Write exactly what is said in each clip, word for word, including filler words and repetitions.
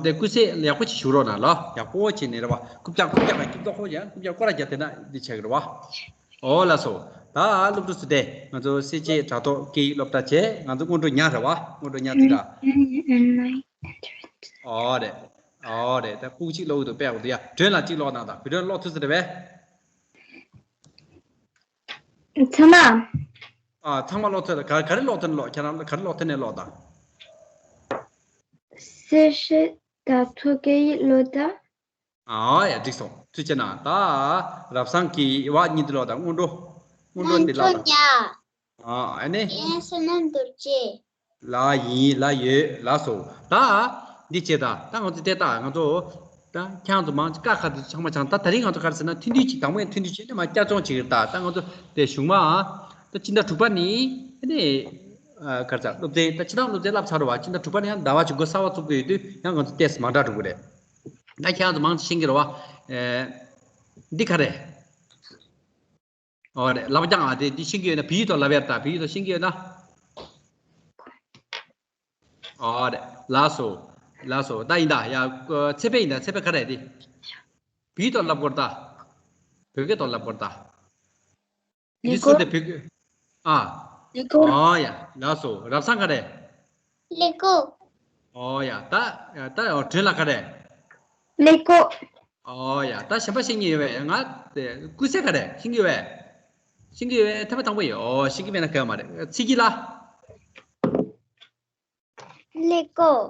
དེ་ཀུན་གསལ་ཡག་པོ་ཅིག་ཞུ་རོགས་གནང་ལ། ཡག་པོ་བྱས་ནས་རེད་བ། རྐུབ་བཀྱག་རྐུབ་བཀྱག་རྐུབ་བཀྱག་ཁོ་ཡང་རྐུབ་བཀྱག་སྐོར་ར་རྒྱབ་དེ་ན་འདི་ཆགས་ཀྱི་རེད་བ། ཨོ་ལགས་སོ། ད་སློབ་ཕྲུག་ཚོ་དེ་ང་ཚོ་སེར་བྱེས་དྲ་ཐོག་སྐད་ཡིག་སློབ་གྲྭ་བྱས། ང་ཚོ་སྔོན་འགྲོ་ཉག་རེད་བ། སྔོན་འགྲོ་ཉག་དེ་འདྲ། ཨོ་རེད། ཨོ་རེད། ད་ཕྲུ་གུ་གཅིག་ཀློག་གི་འདུག་དཔེ་ཡག་པོ་འདུག་ཡ། སྒྲོན་ལགས་གཅིག་ཀློག་གནང་དང་། བུ་སྒྲོན་ཀློག་ཐུབ་ས་རེད་པས། ཚང་མ། ཨ། ཚང་མ་ཀློག་ཐུབ། ག་ག་རེ་ཀློག་ཐུབ་ན་ཀློག་ཁྱེད་རང་ག་རེ་ཀློག་ཐུབ་ན་ཀློག་དང་། སེར་བྱེས་དྲ་ཐོག་སྐད་ཡིག་སློབ་གྲྭ། ཨ་ཡ། འགྲིག་སོང་། ཐུགས་རྗེ་གནང་། ད་རབ་བཟང་གིས་བ་གཉིས་དེ་ཀློག་དང་། སྔོན་འགྲོ། སྔོན་འགྲོ་དེ་ཀློག་དང་། ཨ་ཨ་ནི། ཡིན་བསོད་ནམས་རྡོ་རྗེ། ལ་ཡིན་ལ་ཡོད་ལ་སོ། ད་འདི་བྱེད་ད། ད་ང་ཚོ་དེ་ད་ང་ཚོ་ད་ཁྱེད་ཚོ་མང་ཆེ་ཀ་ཁ་དེ་ཚང་མ་སྦྱང་། ད་དེ་རིང་ང་ཚོ་ག་རེ་ཟེར་ན་ཐུང་ཐུང་ཅིག་དང་པོ་ཡང་ཐུང་ཐུང་ཅིག་ནས་མ་བསྐྱར་སྦྱོང་བྱེད་ཀྱི་རེད། ད་ད་ང་ཚོ་དེ་གཞུག་མ་ད་སྤྱི་ཟླ་དྲུག་པ་ནི་ཨ་ནི་ཨ་ག་རེ་ཟེར། སློབ་ཚན་ད་སྤྱི་བཏང་སློབ་ཚན་བསླབ་ཚར་རེད་བ། སྤྱི་ཟླ་དྲུག་པ་ནས་ཡང་ཟླ་བ་གཅིག་འགོ་གསར་པ་བཙུགས་ཀྱི་ཡོད་དུས་ཡང་ང་ཚོ་ཏོག་ཙམ་མ་འདྲ་འགྲོ་གི་རེད། ད་ཁྱེད་ཚོ་མང་ཆེ་ཤེས་ཀྱི་རེད་བ། ཨེ། འདི་ག་རེ། ཨོ་རེད། ལབ་རྒྱག་ཨ། དེ་འདི་ཤེས་ཀྱི་ཡོད་ན། བོད་ཡིག་ཐོག་ལབ་ཡ་རེད་ད། བོད་ཡིག་ཐོག་ཤེས་ཀྱི་ཡོད་ན། ཨོ་རེད། ལགས་སོ། ལགས་སོ། ད་ཡིན་ད་ཡ། ཚེ་འཕེལ་ཡིན་ད། ཚེ་འཕེལ་ག་རེ་རེད་དེ། བོད་ཡིག་ཐོག་ལབ་དགོས་རེད་ད། བོད་སྐད་ཐོག་ལབ་དགོས་རེད་ད། ལས་འདི་སུ་སྐོར། དེ་བོད་སྐད། ཨ། ལས་སྐོར། ཨོ་ཡ། ལགས་སོ། རབ་བཟང་ག་རེ། ཀླད་ཀོར། ཨོ་ཡ། ད་ད་སྒྲོན་ལགས་ག་རེ། ཀླད་ཀོར། ཨོ་ཡ། ད་གཞན་པ་ཤེས་ཀྱི་ཡོད་པས། ང་དེ་ཀུན་གསལ་ག་རེ་ཤེས་ཀྱི་ཡོད་པས། ཤེས་ཀྱི་ཡོད་པས། ཐེངས་མ་དང་པོ་ཡིན། ཨོ། ཤེས་ཀྱི་མེད་ན་གལ་མ་རེད། ཚེ་སྐྱིད་ལགས། ཀླད་ཀོར།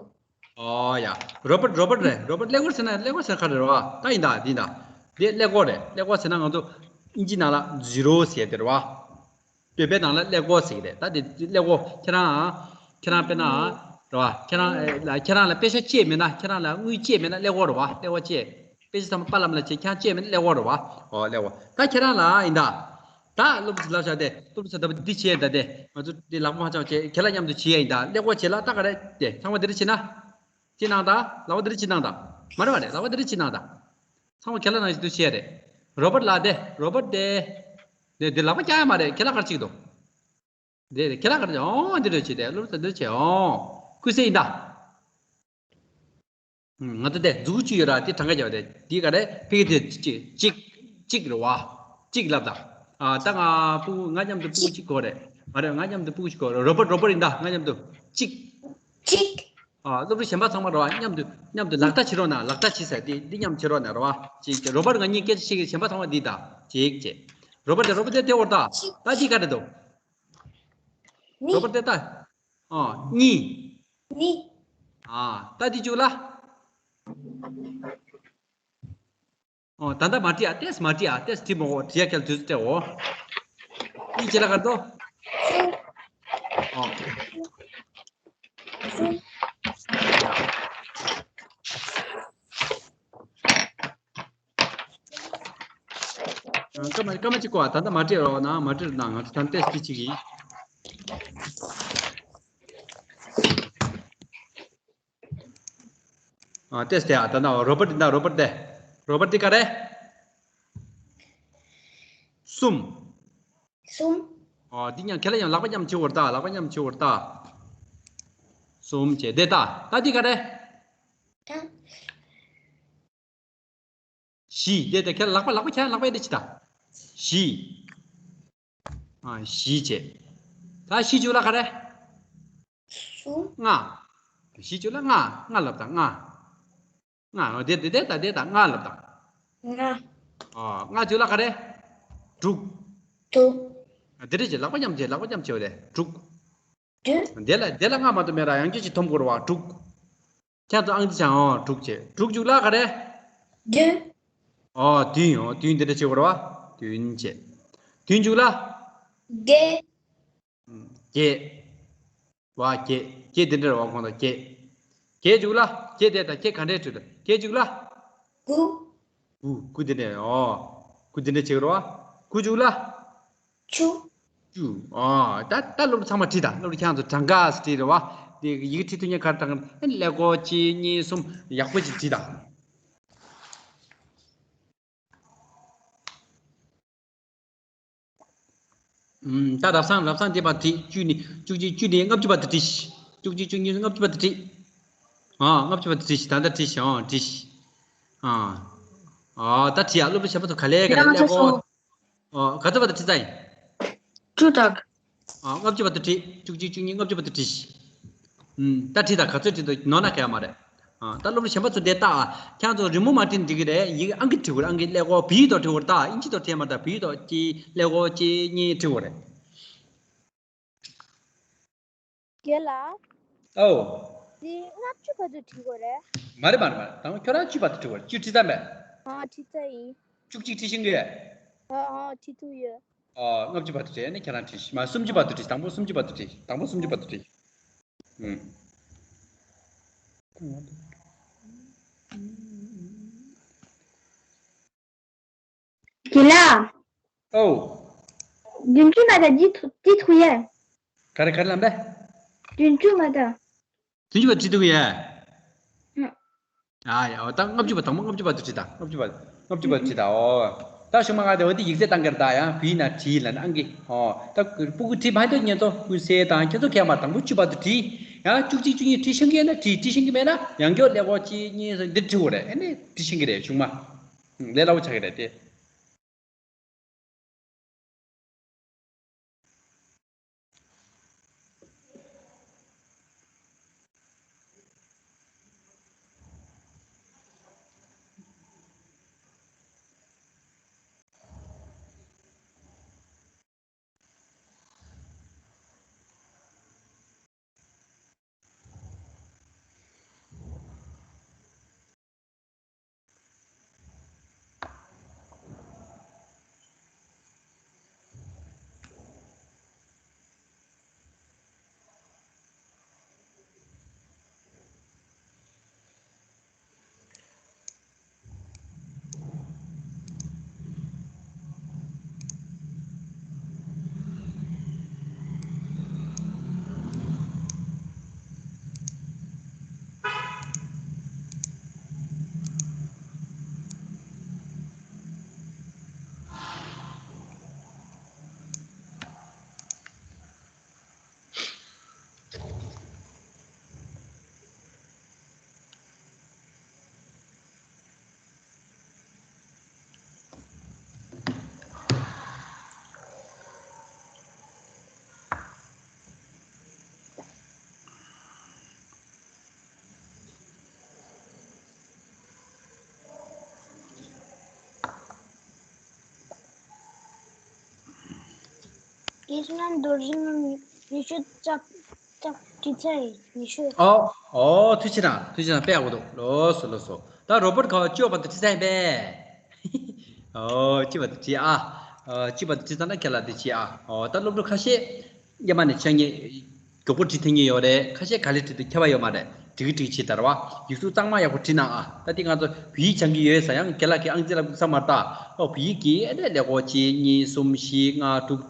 ཨོ་ཡ། རོ་བར་ཊི། རོ་བར་ཊི་རེད། རོ་བར་ཊི། ཀླད་ཀོར་ཟེར་ན། ཀླད་ཀོར་ཟེར་ན་ག་རེ་རེད་བ། ད་ཡིན་ད། འདི་ཡིན་ད། འདི་ཀླད་ཀོར་རེད། ཀླད་ཀོར་ཟེར་ན་ང་ཚོ་དབྱིན་ཇི་ནང་ལ་ཛི་རོ་ཟེར་དེ་རེད་བ། བོད་པའི་ནང་ལ་ཀླད་ཀོར་ཟེར་གྱི་རེད། ད་དེ་ཀླད་ཀོར། ཁྱེད་རང་། ཁྱེད་རང་དཔེར་ན་རེད་བ། ཁྱེད་རང་ལ། ཁྱེད་རང་ལ་དཔེ་ཆ་ཅིག་མེད་ན། ཁྱེད་རང་ལ་དངུལ་ཅིག་མེད་ན་ཀླད་ཀོར་རེད་བ། ཀླད་ཀོར་ཅིག་དཔེ་ཆ་ཚང་མ་པཱ་ལགས་ལ་བྱེད། ཁྱེད་རང་ཅིག་མེད་ན་ཀླད་ཀོར་རེད་བ། ཨོ། ཀླད་ཀོར། ད་ཁྱེད་རང་ལ་ཡིན་ད། ད་སློབ་ཕྲུག་ལབ་བྱ་དེ། སློབ་ཕྲུག་ཚོ་ད་འདི་བྱས་ད་དེ། ང་ཚོ་འདི་ལག་པ་མ་འཆང་བྱས་ཁྱེད་ལ་མཉམ་དུ་བྱེད་ཡ་ཡིན་ད། ཀླད་ཀོར་བྱེད་ལ། ད་ག་རེ་དེ། ཚང་མ་འདི་འདྲ་བྱེད་ན། ཅི་གནང་དང་། ལག་པ་འདི་འདྲ་ཅི་གནང་དང་། མ་རེད་བ། རེད། ལག་པ་འདི་འདྲ་ཅི་གནང་དང་། ཚང་མ་ཁྱེད་ལ་ནང་བཞིན་དུ་བྱེད་ཡ་རེད། རོ་བར་ཊི་ལགས་དེ། རོ་བར་ཊི་དེ། དེ་དེ་ལག་པ་བཀྱག་ཡ་མ་རེད། ཁྱེད་ལ་ག་རེ་བྱེད་ཀྱི་འདུག་དེ་རེད། ཁྱེད་ལ་ག་རེ་བྱེད། ཨོ། འདི་འདྲ་བྱེད་དེ། སློབ་ཚན་འདི་འདྲ་བྱེད། ཨོ། ཀུན་གསལ་ཡིན་ད། ང་ཚོ་དེ་མཛུ་གུ་གཅིག་ཡོད་ར། དེ་གྲངས་ཀ་རྒྱབ་པ་དེ། དེ་ག་རེ། ཕ་གི་དེ་གཅིག་གཅིག་གཅིག་རེད་བ། གཅིག་ལབ་དང་། ཨ། ད་ང་ཕྲུ་གུ། ང་མཉམ་དུ་ཕྲུ་གུ་གཅིག་དགོས་རེད། མ་རེད། ང་མཉམ་དུ་ཕྲུ་གུ་གཅིག་དགོས་རེད། རོ་བར་ཊི། རོ་བར་ཊི་ཡིན་ད། ང་མཉམ་དུ་གཅིག་གཅིག་ཨ། སློབ་ཕྲུག་གཞན་པ་ཚང་མ་རེད་བ། མཉམ་དུ། མཉམ་དུ་ལག་བརྡ་བྱེད་རོགས་གནང་། ལག་བརྡ་བྱེད་ཟེར། དེ་འདི་མཉམ་བྱེད་རོགས་གནང་རེད་བ། གཅིག་རོ་བར་ཊི་ང་གཉིས་སྐད་ཆ་བཤད་ཀྱི། གཞན་པ་ཚང་མ་འདི་ད། གཅིག་བྱས། རོ་བར་ཊི་དེ། རོ་བར་ཊི་དེ་དེ་འོར་ད། ད་འདི་ག་རེ་འདུག་མི། རོ་བར་ཊི་དེ་ད། ཨ། གཉིས། མི། ཨ། ད་འདི་བཅུག་ལ། ཨོ། ད་ལྟ་མ་བྲིས་ཨ། ཏེས་མ་བྲིས་ཨ། ཏེས་བྲིས་མ་འོ། བྲིས་ཡ་ཁྱེད་དུས་སུ་སྤྲད་འོ། གཉིས་བྱེད་ལ་ག་རེ་འདུག་ཨོ། སྐར་མ། སྐར་མ་གཅིག་གོ་ཨ། ད་ལྟ་མ་བྲིས་རོགས་གནང་། མ་བྲིས་རོགས་གནང་། ང་ཚོ་ད་ལྟ་ཏེས་བྲིས་བྱེད་ཀྱི་ཡིན། ཨ། ཏེས་དེ་ཨ། ད་ན་རོ་བར་ཊི་ད། རོ་བར་ཊི་དེ། རོ་བར་ཊི་དེ་ག་རེ། གསུམ། གསུམ། ཨ། འདི་མཉམ། ཁྱེད་ལ་ཡང་ལག་པ་མཉམ་བྱེད་འོར་ད། ལག་པ་མཉམ་བྱེད་འོར་ད། གསུམ་བྱས་དེ་ད། ད་འདི་ག་རེ། ད། བཞི། དེ་དེ་ཁྱེད་ལག་པ། ལག་པ་ཁྱེད་ལག་པ་ཡེ་འདི་ཅི་ད། བཞི། ཨ། བཞི་བྱས། ད་བཞི་བཅུག་ལ་ག་རེ། གསུམ། ལྔ། བཞི་བཅུག་ལ་ལྔ། ལྔ་ལབ་དང་། ལྔ། ལྔ། འོ། དེ་དེ་དེ་ད་དེ་ད། ལྔ་ལབ་དང་། ལྔ། ཨ། ལྔ་བཅུག་ལ་ག་རེ། དྲུག་དྲུག་ཨ། དེ་འདྲ་བྱས། ལག་པ་མཉམ་བྱས། ལག་པ་མཉམ་བྱས་པ་རེད། དྲུག་བདུན། དེ་ལ། དེ་ལ་ལྔ་མ་གཏོགས་མེད་ར། ཡང་བསྐྱར་ཅིག་འཐོམ་དགོས་རེད་བ། དྲུག་ཁྱེད་ཚོ་ཨང་ཅིག་བྱ་འོ། དྲུག་བྱས། དྲུག་བཅུག་ལ་ག་རེ། བདུན། ཨོ། བདུན། ཨོ། བདུན། འདི་འདྲ་བྱེད་དགོས་རེད་བ། བདུན་བྱས། བདུན་བཅུག་ལ། བརྒྱད། བརྒྱད། བ། བརྒྱད། བརྒྱད་འདི་འདྲ་རེད་བ། གོང་དང་བརྒྱད། བརྒྱད་བཅུག་ལ། བརྒྱད་དེ་ད་ཁྱེད་ག་འདྲས་བྲིས་དང་། བརྒྱད་བཅུག་ལ། དགུ། དགུ། དགུ་འདི་འདྲ། ཨོ། དགུ་འདི་འདྲ་བྱེད་དགོས་རེད་བ། དགུ་བཅུག་ལ། བཅུ། བཅུ། ཨོ། ད་ད་སློབ་ཕྲུག་ཚང་མ་བྲིས་དང་། སློབ་ཕྲུག་ཁྱེད་ཚོ་གྲངས་ཀ་བྲིས་རེད་བ། དེ་ཡི་གེ་བྲིས་ཐུབ་མཁན་ག་རེ་གྲངས་ཀ། ཀླད་ཀོར་གཅིག་གཉིས་གསུམ་ཡག་པོ་ཅིག་བྲིས་དང་། ཨུམ། ད་རབ་བཟང་། རབ་བཟང་དེ་བ་བྲིས། བཅུ་ནས། བཅུ་གཅིག་བཅུ་ནས་ལྔ་བཅུ་བར་དུ་བྲིས། བཅུ་གཅིག་བཅུ་གཉིས་ལྔ་བཅུ་བར་དུ་བྲིས། ཨ། ལྔ་བཅུ་བར་དུ་བྲིས་ཤིག་ད་ལྟ་བྲིས་ཤིག་ཨ། བྲིས་ཤིག་ཨ། ཨ། ད་བྲིས་ཡ། སློབ་ཕྲུག་གཞན་པ་ཚོ་ག་ལེ་ག་ལེ་ཀླད་ཀོར། ཨ། ག་ཚོད་བར་དུ་བྲིས་ཚར་ཡིན། བཅུ་དག་ཨ། ལྔ་བཅུ་བར་དུ་བྲིས། བཅུ་གཅིག་བཅུ་གཉིས། ལྔ་བཅུ་བར་དུ་བྲིས་ཤིག་ཨུམ། ད་བྲིས་དང་། ག་ཚོད་བྲིས་འདུག་ནོར་ན་ག་ཡ་མ་རེད། ཨ། ད་སློབ་ཕྲུག་གཞན་པ་ཚོ་དེ་ལྟ་ཨ། ཁྱེད་ཚོ་རི་མོ་མ་བྲིས་ན་འགྲིག་གི་རེད། ཡི་གེ་ཨང་ཀི་བྲི་དགོས་རེད། ཨང་ཀི། ཀླད་ཀོར་བོད་ཡིག་ཐོག་བྲི་དགོས་རེད། ད་དབྱིན་ཇི་ཐོག་བྲིས་མ་རེད། ད་བོད་ཡིག་ཐོག་གཅིག་ཀླད་ཀོར་གཅིག་གཉིས་བྲི་དགོས་རེད། རྒན་ལགས། ཨོ། འདི་ལྔ་བཅུ་བར་དུ་བྲིས་དགོས་རེད། མ་རེད་མ་རེད་མ་རེད། དང་པོ་ཁྱོད་རང་བཅུ་བར་དུ་བྲིས་དགོས་རེད། བཅུ་བྲིས་ཚར་མེད། ཨ། བྲིས་ཚར་ཡིན། བཅུ་གཅིག་བྲིས་ཤེས་ཀྱི་ཡོད། ཨ། ཨ། བྲིས་ཐུབ་ཡོད། ཨ། ལྔ་བཅུ་བར་དུ་བྲིས་ནས་ཁྱེད་རང་བྲིས་ཤིག་མ། སུམ་ཅུ་བར་དུ་བྲིས། དང་པོ་སུམ་ཅུ་བར་དུ་བྲིས། དང་པོ་སུམ་ཅུ་བར་དུ་བྲིས། ཨུམ། རྒན་ལགས། ཨོ། བདུན་ཅུ་མ་དང་འདི་ཐུ་འདི་ཐུ་ཡ། ག་རེ་ག་རེ་ལབ་པས། བདུན་ཅུ་མ་དང་། བདུན་ཅུ་བ་བྲིས་འདུག་ཡ། ཨ། ཨ་ཡ། ཨོ། ད་ལྔ་བཅུ་བ། དང་པོ་ལྔ་བཅུ་བར་དུ་བྲིས་དང་། ལྔ་བཅུ་བ། ལྔ་བཅུ་བར་དུ་བྲིས་དང་། ཨོ། ད་གཞུག་མ་ང་དེ་འོ་དེ་ཡིག་ཚད་བཏང་གི་རེད། ད་ཡང་བོད་ཡིག་ནང་བྲིས་ལབ་ནས་ཨང་ཀི། ཨོ། ད་སྤུ་གུ་བྲིས་མ་འདུག་ཉན་ཏོ། ཀུན་གསལ་དང་ཁྱེད་ཚོ་གས་མ། དང་པོ་བཅུ་བར་དུ་བྲིས། ཡང་བཅུ་གཅིག་བཅུ་གཉིས་བྲིས་ཤེས་ཀྱི་ཡོད་ན་བྲིས། བྲིས་ཤེས་ཀྱི་མེད་ན་ཡང་བསྐྱར་ཀླད་ཀོར་གཅིག་གཉིས་འདི་བྲིས་དགོས་རེད། ཨ་ནི་བྲིས་ཤེས་ཀྱི་རེད། གཞུག་མ། ལས་སླ་བོ་ཆགས་ཀྱི་རེད་དེ། ཨིས་མན་རྡོ་རྗེ་ཉི་ཤུ་རྩ་རྩ་བྲིས་ཚར་ཡིན། ཉི་ཤུ། ཨོ། ཨོ། ཐུགས་རྗེ་གནང་། ཐུགས་རྗེ་གནང་། དཔེ་ཡག་པོ་འདུག་ལགས་སོ། ལགས་སོ། ད་རོ་བོཊ་ཁ་བ་བཅུ་བར་དུ་བྲིས་ཚར་ཡིན་པས། ཨོ། བཅུ་བར་དུ་བྲིས་ཨ། ཨོ། བཅུ་བར་དུ་བྲིས་ཚར་ན་ཁྱེད་ལ་འདི་བྱེད་ཨ། ཨོ། ད་སློབ་ཕྲུག་ཁ་ཤས་སྔོན་མ་ནས་བྱས་ནས་མགྱོགས་པོ་བྲིས་ཐུབ་མཁན་ཡོད་རེད། ཁ་ཤས་ག་ལེར་བྲིས་འདུག་ཁྱབ་པ་ཡོད་མ་རེད། འགྲིག་གི་འགྲིག་བྱེད་དར་བ། ཡིག་གཟུགས་གཙང་མ་ཡག་པོ་བྲིས་གནང་ཨ། ད་འདི་ང་ཚོ་བོད་ཡིག་སྦྱང་གི་ཡོད་ས། ཡང་རྒན་ལགས་ཀྱིས་ཨང་རྩིས་ལབ་ས་མ་ལྟ། ཨོ། བོད་ཡིག་གི་ཨེ་འདྲ་ཀླད་ཀོར་གཅིག་གཉིས་གསུམ་བཞི་ལྔ་དྲུག་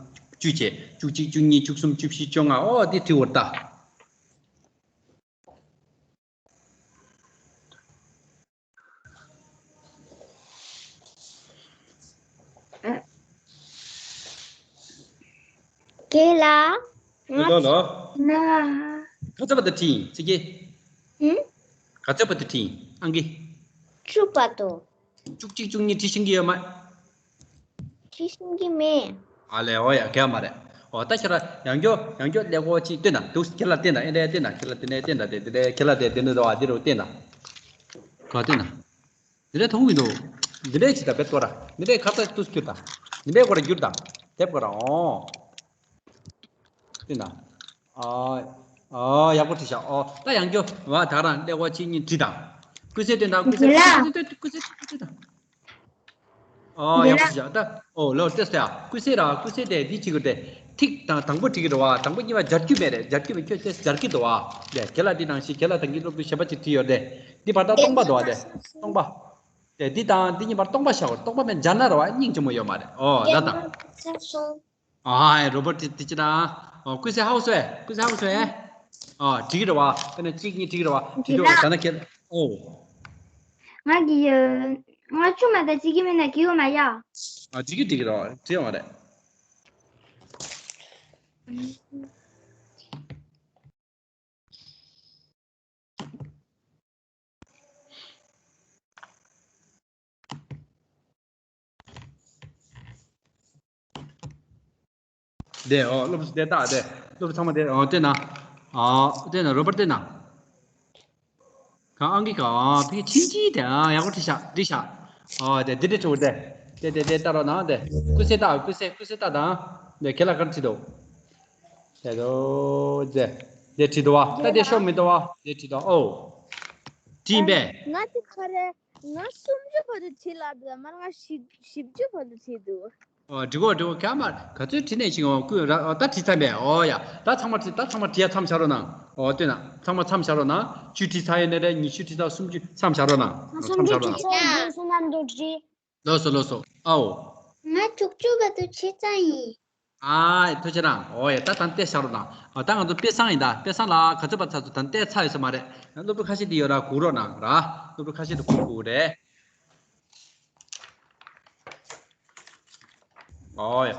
བཅུ་བྱས། བཅུ་གཅིག་བཅུ་གཉིས་བཅུ་གསུམ་བཅུ་བཞི་བཅོ་ལྔ། ཨོ། འདི་བྲིས་འོར་ད། རྒན་ལགས། ང་ལོ་ལོ། ན། ག་ཚོད་བར་དུ་བྲིས་ཡིན་ཚིག་གི། ཧུམ། ག་ཚོད་བར་དུ་བྲིས་ཡིན་ཨང་ཀི། བཅུ་བར་དུ། བཅུ་གཅིག་བཅུ་གཉིས་བྲིས་ཤེས་ཀྱི་ཡོད་མ། བྲིས་ཤེས་ཀྱི་མེད། ཨ་ལས། འོ་ཡ། ག་ཡ་མ་རེད། འོ། ད་ཁྱེད་རང་ཡང་བསྐྱར་ཡང་བསྐྱར་ཀླད་ཀོར་གཅིག་བཏོན་དང་། འདུག་ཁྱེད་ལ་བསྟན་དང་། ཨེ་འདྲ་བསྟན་དང་། ཁྱེད་ལ་དེ་ནས་བསྟན་དང་། དེ་དེ་ཁྱེད་ལ་དེ་དེ་འདྲ་འདུག་ཨ། འདི་རུ་བསྟན་དང་། ག་བསྟན་དང་། འདི་འདྲ་མཐོང་གི་འདུག་འདི་འདྲ་བྱེད་དང་། བེད་སྐོར་ར། འདི་འདྲ་ཁ་ཚ་ཏུས་བསྐྱུར་དང་། འདི་འདྲ་སྐོར་ར་བསྒྱུར་དང་། དེབ་སྐོར་ར། འོ། བསྟན་དང་། ཨ། ཨ། ཡག་པོ་བྲིས་ཤག་ཨོ། ད་ཡང་བསྐྱར་བ་ད་རང་ཀླད་ཀོར་གཅིག་གཉིས་བྲིས་དང་། ཀུན་གསལ་བཏོན་དང་། ཀུན་གསལ། རྒན་ལགས། ཀུན་གསལ་བཏོན། ཀུན་གསལ་བཏོན། ཀུན་གསལ་བཏོན་དང་། ཨོ། རྒན་ཡག་པོ་ལགས། བྲིས་ཤག་ད། ཨོ་ལོ། ཏེས་ཏེ་ཨ། ཀུན་གསལ་ར། ཀུན་གསལ་དེ་འདི་བྱེད་དགོས་ཏེ། ཐིག་དང་དང་པོ་བྲིས་ཀྱི་རེད་བ། དང་པོ་གཉིས་པ་སྦྱར་རྒྱུ་མེད་རེད། སྦྱར་རྒྱུ་མེད། ཁྱོད་ཏེས་སྦྱར་གྱི་འདུག་བ། ལས་རྒན་ལགས་འདི་ནང་བཞིན་རྒན་ལགས་དང་གི་སློབ་ཕྲུག་གཞན་པ་ཅིག་བྲིས་ཡོད་རེད། འདི་བར་ཐག་སྟོང་པ་འདུག་བ། དེ་སྟོང་པ། དེ་འདི་དང་འདི་གཉིས་བར་སྟོང་པ་བཞག་དགོས། སྟོང་པ་མེད་སྦྱར་ན་རེད་བ། སྙིང་རྗེ་མོ་ཡོད་མ་རེད། ཨོ། ད་དང་། ཨ། རོ་བོཊ་དེ་དེ་ཅི་དང་། ཨོ། ཀུན་གསལ་ཧའོ་སོ་ཨེ། ཀུན་གསལ་ཧའོ་སོ་ཨེ། ཨོ། འགྲིག་གི་རེད་བ། དེ་ནས་གཅིག་གཉིས་འགྲིག་གི་རེད་བ། དེ་འདྲ་ད་ན་ཁྱེད། ཨོ། ང་གི་ཡ། ང་ཆུང་མ་དང་གཅིག་གི་མིན་ན་གི་ཡོད་མ་ཡ། ཨ། འགྲིག་གི་འགྲིག་གི་རེད་བ། འགྲིག་ཡོད་མ་རེད། དེ་ཨོ་སློབ་གསོ་དེ་ལྟ་དེ་སློབ་ཚང་མ་དེ་ཨོ་བལྟས་ན། ཨོ་བལྟས་ན་རོ་པར་བལྟས་ན། གང་ཨང་ཀི་གང་ཨ་ཕི་ཆིན་ཅི་དེ་ཨ་ཡག་པོ་བྲིས་ཤག་བྲིས་ཤག་ཨོ་དེ་དེ་དེ་ཆོག་དེ་དེ་དེ་དེ་ལྟ་རོགས་གནང་དེ་ཀུ་སེ་ལྟ་ཀུ་སེ་ཀུ་སེ་ལྟ་དང་དེ་ཁྱེད་ལ་གར་བྲིས་འདུག་དེ་དོ་དེ་དེ་བྲིས་འདུག་བ། ད་དེ་ཤོག་མི་འདུག་བ། དེ་བྲིས་འདུག་ཨོ་བྲིས་པས། ང་དེ་ག་རེ། ང་སུམ་ཅུ་བར་དུ་བྲིས་ལ་འདུག་མར་ང་བཞི་བཞི་བཅུ་བར་དུ་བྲིས་འདུག་ཨོ་འགྲིག་གོ་འགྲིག་གོ་ཁྱ་མར་ག་ཚོད་བྲིས་ནས་ཤིང་ཨོ་ཀུན་ར་ཨོ་ད་བྲིས་ཚར་པས། ཨོ་ཡ་ད་ཚང་མ་བྲིས་ད་ཚང་མ་བྲིས་ཡ་མཚམས་བཞག་རོགས་གནང་། ཨོ་ལྟོས་ན་ཚང་མ་མཚམས་བཞག་རོགས་གནང་། བཅུ་བྲིས་ཚར་ཡོད་ནས་རེད། ཉི་ཤུ་བྲིས་ཚར་སུམ་ཅུ་མཚམས་བཞག་རོགས་གནང་། མཚམས་བཞག་རོགས་གནང་། ཡ། སུམ་ཅུ་བྲིས་ཚར་སུམ་ཅུ་སུམ་ཅུ་ནམ་དུ་བྲིས། ལོས་སོ་ལོས་སོ་ཨོ། ང་བཅུ་བཅུ་བར་དུ་བྲིས་ཚར་ཡིན། ཨ་ཐུགས་རྗེ་གནང་། ཨོ་ཡ་ད་ད་བལྟས་བཞག་རོགས་གནང་། ཨོ་ད་ང་ཚོ་དཔེ་བཟང་ཡིན། ད་དཔེ་བཟང་ལ་ག་ཚོད་པ་ཚར་སོང་། ད་བལྟས་ཚར་ཡོད་ས་མ་རེད། སློབ་ཕྲུག་ཁ་ཤས་དེ་ཡོད་ར་སྒུག་རོགས་གནང་ར། སློབ་ཕྲུག་ཁ་ཤས་དེ་སྒུག་དགོས་རེད། ཨོ་ཡ།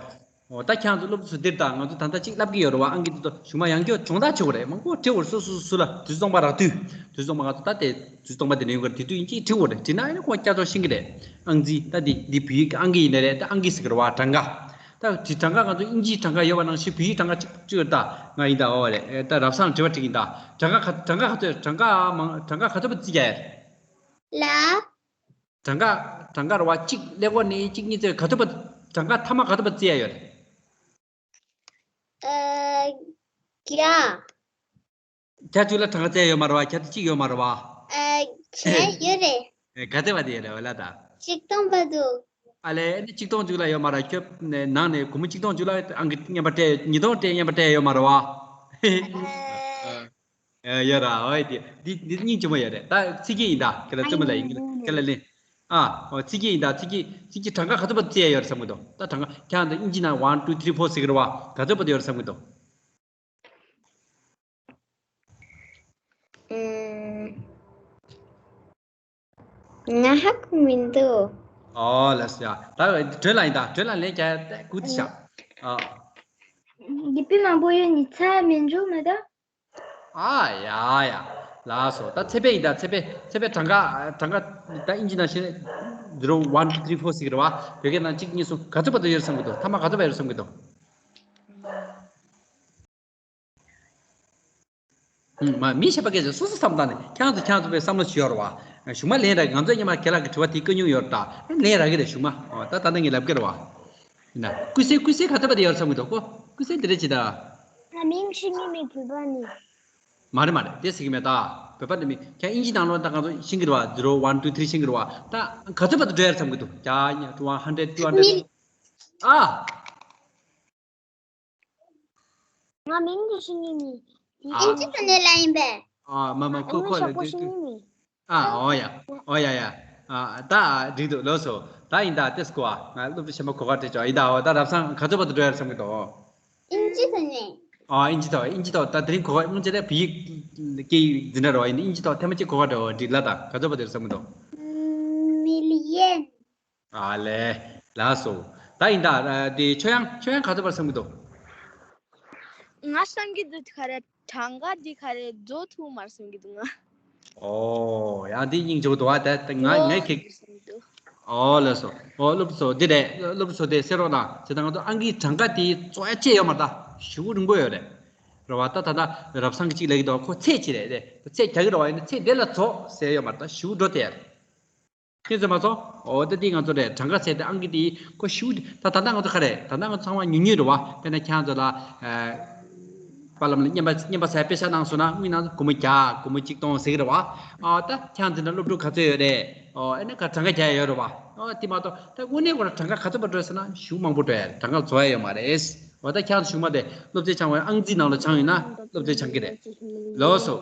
ཨོ་ད་ཁྱེད་ཚོ་སློབ་ཕྲུག་ཚོ་འདིར་ད་ང་ཚོ་ད་ལྟ་གཅིག་བསླབ་ཀྱི་ཡོད་རེད་བ། ཨང་ཀི་འདི་ཚོ་གཞུག་མ་ཡང་བསྐྱར་སྦྱོང་བརྡར་བྱེད་དགོས་རེད། མང་པོ་བྲིས་དགོས་རེད། སོ་སོ་སོ་སོ་ལ་དུས་ཚོད་སྟོང་པ་རག་དུས། དུས་ཚོད་སྟོང་པ་ང་ཚོ་ད་དེ་དུས་ཚོད་སྟོང་པ་དེ་ནས་ཡོང་གི་རེད། དེ་དུས་ཡིན་གཅིག་བྲིས་དགོས་རེད། བྲིས་ན་ཨ་ནི་ཁོང་བསྐྱར་སྦྱོང་ཤེས་ཀྱི་རེད། ཨང་རྩིས་ད་འདི་འདི་བོད་ཡིག་གི་ཨང་ཀི་ཡིན་ནི་རེད། ད་ཨང་ཀི་ཟེར་གི་རེད་བ། གྲངས་ཀ་ད་བྲིས་གྲངས་ཀ་ང་ཚོ་དབྱིན་ཇིའི་གྲངས་ཀ་ཡོད་པ་ནང་བཞིན་བོད་ཡིག་གྲངས་ཀ་གཅིག་བྲིས་ཡོད། ད་ང་ཡིན་ད་ཨོ་རེད། ད་རབ་བཟང་དྲི་བ་དྲིས་ཀྱི་ཡིན། ད་གྲངས་ཀ་ག་གྲངས་ཀ་ག་ཚོད་གྲངས་ཀ་མང་གྲངས་ཀ་ག་ཚོད་པ་བརྩི་རྒྱུ་ཡོད་རེད། ལ། གྲངས་ཀ་གྲངས་ཀ་རེད་བ། གཅིག་ཀླད་ཀོར་ནས་གཅིག་གཉིས་བརྩི་ག་ཚོད་པ། གྲངས་ཀ་མཐའ་མ་ག་ཚོད་པ་བརྩི་ཡ་ཡོད་རེད། ཨ། བརྒྱ། བརྒྱ་བཅུ་ལ་གྲངས་ཀ་བརྩི་ཡ་ཡོད་མ་རེད་བ། བརྒྱ་དང་གཅིག་ཡོད་མ་རེད་བ། ཨ། བརྒྱ་ཡོད་རེད། ཨེ་ག་ཚོད་པ་དེ་ཡོད་རེད་བ་ལ་ད། ཆིག་སྟོང་བར་དུ། ཨ་ལས་ཨ་ནི་ཆིག་སྟོང་བཅུ་ལ་ཡོད་མ་རེད། ཁྱོད་ནང་ནས་སྒོར་མོ་ཆིག་སྟོང་བཅུ་ལ་ཨང་ཀི་རྙིང་པ་སྤྲད། ཉིས་སྟོང་སྤྲད་རྙིང་པ་སྤྲད་ཡོད་མ་རེད་བ། ཨ། ཨ། ཡ་ར་ཨོ་ཡ་དེ་འདི་འདི་སྙིང་རྗེ་མོ་ཡོད་རེད། ད་ཚིག་གི་ཡིན་ད་ཁྱེད་ལ་རྩེད་མོ་ལ་ཡིན་ཁྱེད་ལ་ལེན། ཨ་ཨོ་ཚིག་གི་ཡིན་ད་ཚིག་གི་ཚིག་གི་གྲངས་ཀ་ག་ཚོད་པ་བརྩི་ཡ་ཡོད་རེད་བསམ་གི་འདུག་ད་གྲངས་ཀ་ཁྱེད་ད་དབྱིན་ཇི་ནང་one two three four ཟེར་གི་རེད་བ། ག་ཚོད་པ་དེ་ཡོད་རེད་བསམ་གི་འདུག་ཨུམ། ང་ཧ་གོ་མི་འདུག་ཨོ་ལགས་སོ། ཡ་ད་སྒྲོན་ལ་ཡིན་ད་སྒྲོན་ལ་ལན་རྒྱག་ཡ་ད་སྒུག་ཤག་ཨ། དགེ་སྤུན་མང་པོ་ཡོད་ནི་ཚ་མི་འཇུག་མེད་ད། ཨ་ཡ་ཡ། ལགས་སོ། ད་ཚེ་འཕེལ་ཡིན་ད་ཚེ་འཕེལ་ཚེ་འཕེལ་གྲངས་ཀ་གྲངས་ཀ་ད་དབྱིན་ཇི་ནང་བཤད་zero one two three four ཟེར་གི་རེད་བ། བོད་སྐད་ནང་གཅིག་གཉིས་གསུམ་ག་ཚོད་བར་དུ་ཡོད་བསམ་གི་འདུག་མཐའ་མ་ག་ཚོད་བར་ཡོད་བསམ་གི་འདུག་ཨུམ། མ་མི་ཤེས་པ་སྐད་ཆ་སོ་སོ་བསམ་བཏང་ནས་ཁྱེད་ཚོ་ཁྱེད་ཚོ་པའི་བསམ་བློ་ཞིག་ཡོད་རེད་བ། གཞུག་མ་ལན་རེད། ང་ཚོ་སྔོན་མ་རྒན་ལགས་ཀྱི་དྲི་བ་དེ་བཀའ་མྱོང་ཡོད་རེད་ད། ལན་རག་གི་རེད་གཞུག་མ། ཨོ་ད་ད་ནི་ངས་ལབ་ཀྱི་རེད་བ། ཡིན་ན་ཀུ་སེ་ཀུ་སེ་ག་ཚོད་པ་དེ་ཡོད་བསམ་གི་འདུག་གོ། ཀུ་སེ་དེ་རེད་ཅི་ད། ང་མིང་ཤི་མི་མི་བོད་པ་ནི། མ་རེད་མ་རེད་དེ་ཟེར་གི་མེད་ད། བོད་པ་ནི་མི་ཁྱེད་དབྱིན་ཇི་ནང་ལོགས་ད་ག་ཚོད་ཤེས་ཀྱི་རེད་བ། zero one two three ཤེས་ཀྱི་རེད་བ། ད་ག་ཚོད་བར་དུ་འགྲོ་ཡ་རེད་བསམ་གི་འདུག་བརྒྱ་ཉིས་one hundred two hundred མི། ཨ། ང་མིང་དེ་ཤི་ནི་ནི། ཨ། ཨིན་ཇི་ཐོག་ནས་ལ་ཡིན་པས། ཨ་མ་མ་ཁོ་ཁོ་ལ་ཤོག་པོ་ཤི་ནི་ནི། ཨ་ཨོ་ཡ་ཨོ་ཡ་ཡ། ཨ་ད་འགྲིག་འདུག་ལགས་སོ། ད་ཡིན་ད་ཏེས་ཀོ་ཨ་ང་སློབ་ཕྲུག་ཆེན་པོ་གོ་ག་སྤྲད་ཆོག་ཡིན་ད། ཨོ་ད་རབ་སང་ག་ཚོད་བར་དུ་འགྲོ་ཡ་རེད་བསམ་གི་འདུག་ཨིན་ཇི་ཐོག་ནས། ཨ་ཨིན་ཇི་ཐོག་ཨིན་ཇི་ཐོག་ད་དེ་རིང་གོ་ག་སྔོན་ཆད་ལ་བོད་ཡིག་སྐད་ཡིག་འཛིན་གྲྭ་རེད་བ། ཡིན་ན་ཨིན་ཇི་ཐོག་ཐེངས་མ་གཅིག་གོ་ག་འགྲོ་འགྲིག་ལ། ད་ག་ཚོད་བར་དུ་རེད་བསམ་གི་འདུག་མི་ལི་ཡན། ཨ་ལས། ལགས་སོ། ད་ཡིན་ད། དེ་ཆོས་དབྱངས་ཆོས་དབྱངས་ག་ཚོད་བར་བསམ་གི་འདུག་ང་བསམ་གི་འདུག་ག་རེ་གྲངས་ཀ་འདི་ག་རེ་རྫོགས་ཐུབ་མ་རེད་བསམ་གི་འདུག་ང་། ཨོ་ཡང་འདི་སྙིང་རྗེ་པོ་འདུག་ཨ། ད་ད་ང་ངས་ཨོ་ཁེ། བསམ་གི་འདུག་ཨོ་ལགས་སོ། ཨོ་སློབ་གསོ་འདི་རེད། སློབ་གསོ་དེ་གསན་རོགས་གནང་། བྱས་ཙང་ང་ཚོ་ཨང་ཀིའི་གྲངས་ཀ་དེ་རྫོགས་ཡ་ཅིག་ཡོད་མ་རེད་ད། ཞེ་པོ་རིང་པོ་ཡོད་རེད། རེད་བ། ད་ད་ད་རབ་སང་གི་གཅིག་ལབ་ཀྱི་འདུག་ཁོ་ཚད་གཅིག་རེད་དེ། ཚད་རྒྱག་གི་རེད་བ། ཡིན་ན་ཚད་དེ་ལ་རྫོགས་ཟེར་ཡོད་མ་རེད་ད། ཞེ་པོ་འགྲོ་དེ་རེད། ཁྱེད་ཚོས་མ་སོང་། འོ་ད་འདི་ང་ཚོ་རེད། གྲངས་ཀ་ཟེར་དེ་ཨང་ཀི་དེ་ཁོ་ཞུ་ད་ད་ལྟ་ང་ཚོ་ག་རེད། ད་ལྟ་ང་ཚོ་ཚང་མ་ཉུང་ཉུང་རེད་བ། དཔེར་ན་ཁྱེད་ཚོ་ལ་ཨ་པ་ལམ་ལ་རྔན་པ་རྔན་པ་ཟེར་དཔེ་ཆ་གནང་སོང་ན་དངུལ་ནང་སྒོར་མོ་བརྒྱ། སྒོར་མོ་གཅིག་སྟོང་ཟེར་གི་རེད་བ། ཨ་ད་ཁྱེད་ཚོ་འདི་ན་སློབ་ཕྲུག་ག་ཚོད་ཡོད་རེད། ཨོ་ཨེ་ན་ག་གྲངས་ཀ་རྒྱག་ཡ་ཡོད་རེད་བ། ཨོ་དེ་མ་གཏོགས་ད་དངོས་གནས་ཁོ་རང་གྲངས་ཀ་ག་ཚོད་པ་འགྲོ་ཟེར་ན་ཞེ་པོ་མང་པོ་འགྲོ་ཡ་རེད། གྲངས་ཀ་རྫོགས་ཡ་ཡོད་མ་རེད། འོ་ད་ཁྱེད་ཚོ་གཞུག་མ་དེ་སློབ་ཚན་སྦྱང་བའི་ཨང་རྩིས་ནང་ལ་སྦྱང་ཡོད་ན་སློབ་ཚན་སྦྱང་གི་རེད། ལགས་སོ།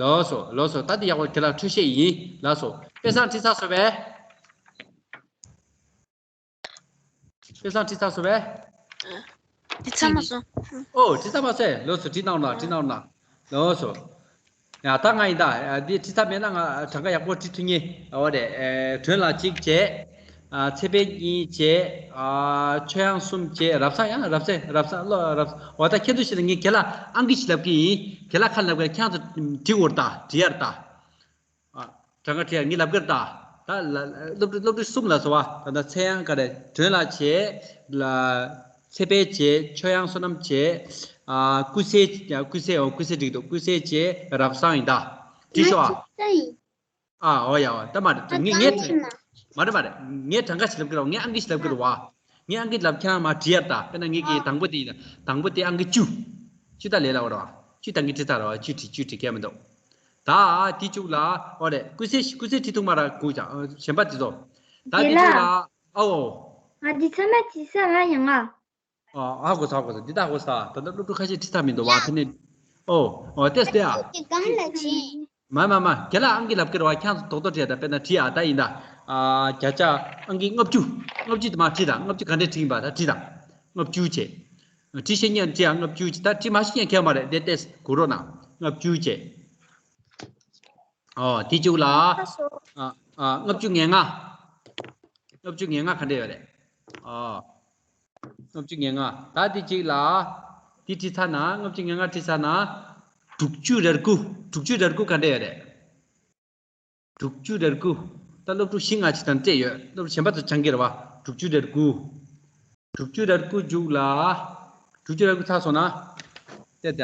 ལགས་སོ་ལགས་སོ། ད་འདི་ཡག་པོ་ཁྱེད་ལ་འཕྲོད་བཤད་ཡིན། ལགས་སོ། དཔེ་བཟང་བྲིས་ཚར་སོང་པས། དཔེ་བཟང་བྲིས་ཚར་སོང་པས། བྲིས་ཚར་མ་སོང་། ཨོ་བྲིས་ཚར་མ་སོང་། ལགས་སོ། བྲིས་གནང་རོགས་གནང་། བྲིས་གནང་རོགས་གནང་། ལགས་སོ། ཡ་ད་ང་ཡིན་ད། འདི་བྲིས་ཚར་མེད་ན་ང་གྲངས་ཀ་ཡག་པོ་བྲིས་ཐུབ་ངེས། འོ་རེད། སྒྲོན་ལ་གཅིག་བྱས། ཨ་ཚེ་འཕེལ་གཉིས་བྱས། ཨ་ཆོས་དབྱངས་གསུམ་བྱས། རབ་བཟང་ཡང་རབ་བཟང་རབ་བཟང་བློ་རབ། འོ་ད་ཁྱེད་ཚོ་ཞིག་ལ་ངས་རྒན་ལགས་ཨང་ཀི་ཞིག་ལབ་ཀྱི་ཡིན། རྒན་ལགས་ཁ་ལབ་ཀྱི་ཁྱེད་ཚོ་འབྲི་འོར་ད་འབྲི་ཡར་ད། ཨ་གྲངས་ཀ་བྲིས་ཡར་ངས་ལབ་ཀྱི་རེད་ད། ད་ལ་སློབ་ཕྲུག་སློབ་ཕྲུག་གསུམ་ལ་སོ་བ། ད་ད་ཚེ་དབྱངས་ག་རེ་སྒྲོན་ལ་བྱས་ལ། ཚེ་འཕེལ་བྱས། ཆོས་དབྱངས་བསོད་ནམས་བྱས། ཨ། ཀུན་གསལ། ཀུན་གསལ། འོ། ཀུན་གསལ་འགྲིག་འདུག་ཀུན་གསལ་བྱས། རབ་བཟང་ཡིན་ད། བྲིས་ཤོག་ཨ། ང་ཅིག་ལྟ་ཡིན། ཨ། འོ་ཡ། འོ་ད་མ་རེད། ཨ། ངས་ངས་གང་ཡིན་ན། མ་རེད། མ་རེད། ངས་གྲངས་ཀ་ཞིག་ལབ་ཀྱི་རེད་བ། ངས་ཨང་ཀི་ཞིག་ལབ་ཀྱི་རེད་བ། ངས་ཨང་ཀི་ལབ། ཁྱེད་རང་མར་བྲིས་ཡ་ད། དཔེར་ན་ངས་ཀྱི། ཨ། དང་པོ་དེ་ཡིན་ན། དང་པོ་དེ་ཨང་ཀི་བཅུ། བཅུ་ད་ལས་སླ་བ་རེད་བ། བཅུ་ད་ངས་བྲིས་ཚར་རེད་བ། བཅུ་བྲིས། བཅུ་བྲིས། གལ་མི་འདུག་ད་དེ་བཅུག་ལ། འོ་རེད། ཀུན་གསལ། ཀུན་གསལ་བྲིས་ཐུབ་མ་རེད། གུ་ཅག་གཞན་པ་དེ་ཚོ། ད་དེ་བཅུག་ལ། ཨའོ། ང་འདི་ཚང་མ་བྲིས་ས་ང་ཡང་ང་། ཨ། ཧ་གོ་སོང་། ཧ་གོ་སོང་། འདི་ད་ཧ་གོ་སོང་། ད་ལྟ་སློབ་ཕྲུག་ཁ་ཤས་བྲིས་ཚར་མི་འདུག་བ། དེ་ནས། ཨོ། ཨོ། ཏེས་ཏེ་ཨ། ཁྱེད་ཀྱི་སྒང་ལ་ཕྱིན། མ་མ་མ། རྒན་ལགས་ཨང་ཀི་ལབ་ཀྱི་རེད་བ། ཁྱེད་རང་ཚོ་རྡོག་རྡོག་བྲིས་ཡ་ད། དཔེར་ན་བྲིས་ཡ་ད་ཡིན་ད། ཨ། བརྒྱ་ཆ་ཨང་ཀི་ལྔ་བཅུ། ལྔ་བཅུ་དེ་མར་བྲིས་དང་། ལྔ་བཅུ་ག་འདྲས་བྲིས་ཡིན་པ་ད་བྲིས་དང་། ལྔ་བཅུ་བྱས། བྲིས་ཤེས་མཁན་བྲིས་ཡ། ལྔ་བཅུ་བྱས། ད་བྲིས་མ་ཤེས་མཁན་གལ་མ་རེད། དེ་ཏེས་གོ་རོགས་གནང་། ལྔ་བཅུ་བྱས། ཨོ། དེ་བཅུག་ལ། ཨ། ཨ། ལྔ་བཅུ་ང་ལྔ། ལྔ་བཅུ་ང་ལྔ་ག་འདྲས་ཡོད་རེད། ཨོ། ལྔ་བཅུ་ང་ལྔ། ད་དེ་གཅིག་ལ། དེ་བྲིས་ཚར་ན། ལྔ་བཅུ་ང་ལྔ་བྲིས་ཚར་ན། དྲུག་ཅུ་རེ་དགུ། དྲུག་ཅུ་རེ་དགུ་ག་འདྲས་ཡོད་རེད། དྲུག་ཅུ་རེ་དགུ། ད་སློབ་ཕྲུག་བཞི་ལྔ་ཅིག་དང་སྤྲད་ཡོད། སློབ་ཕྲུག་གཞན་པ་ཚོ་སྦྱང་གི་རེད་བ། དྲུག་ཅུ་རེ་དགུ། དྲུག་ཅུ་རེ་དགུ་མཇུག་ལ། དྲུག་ཅུ་རེ་དགུ་ཚར་སོང་ན། དེ་ད།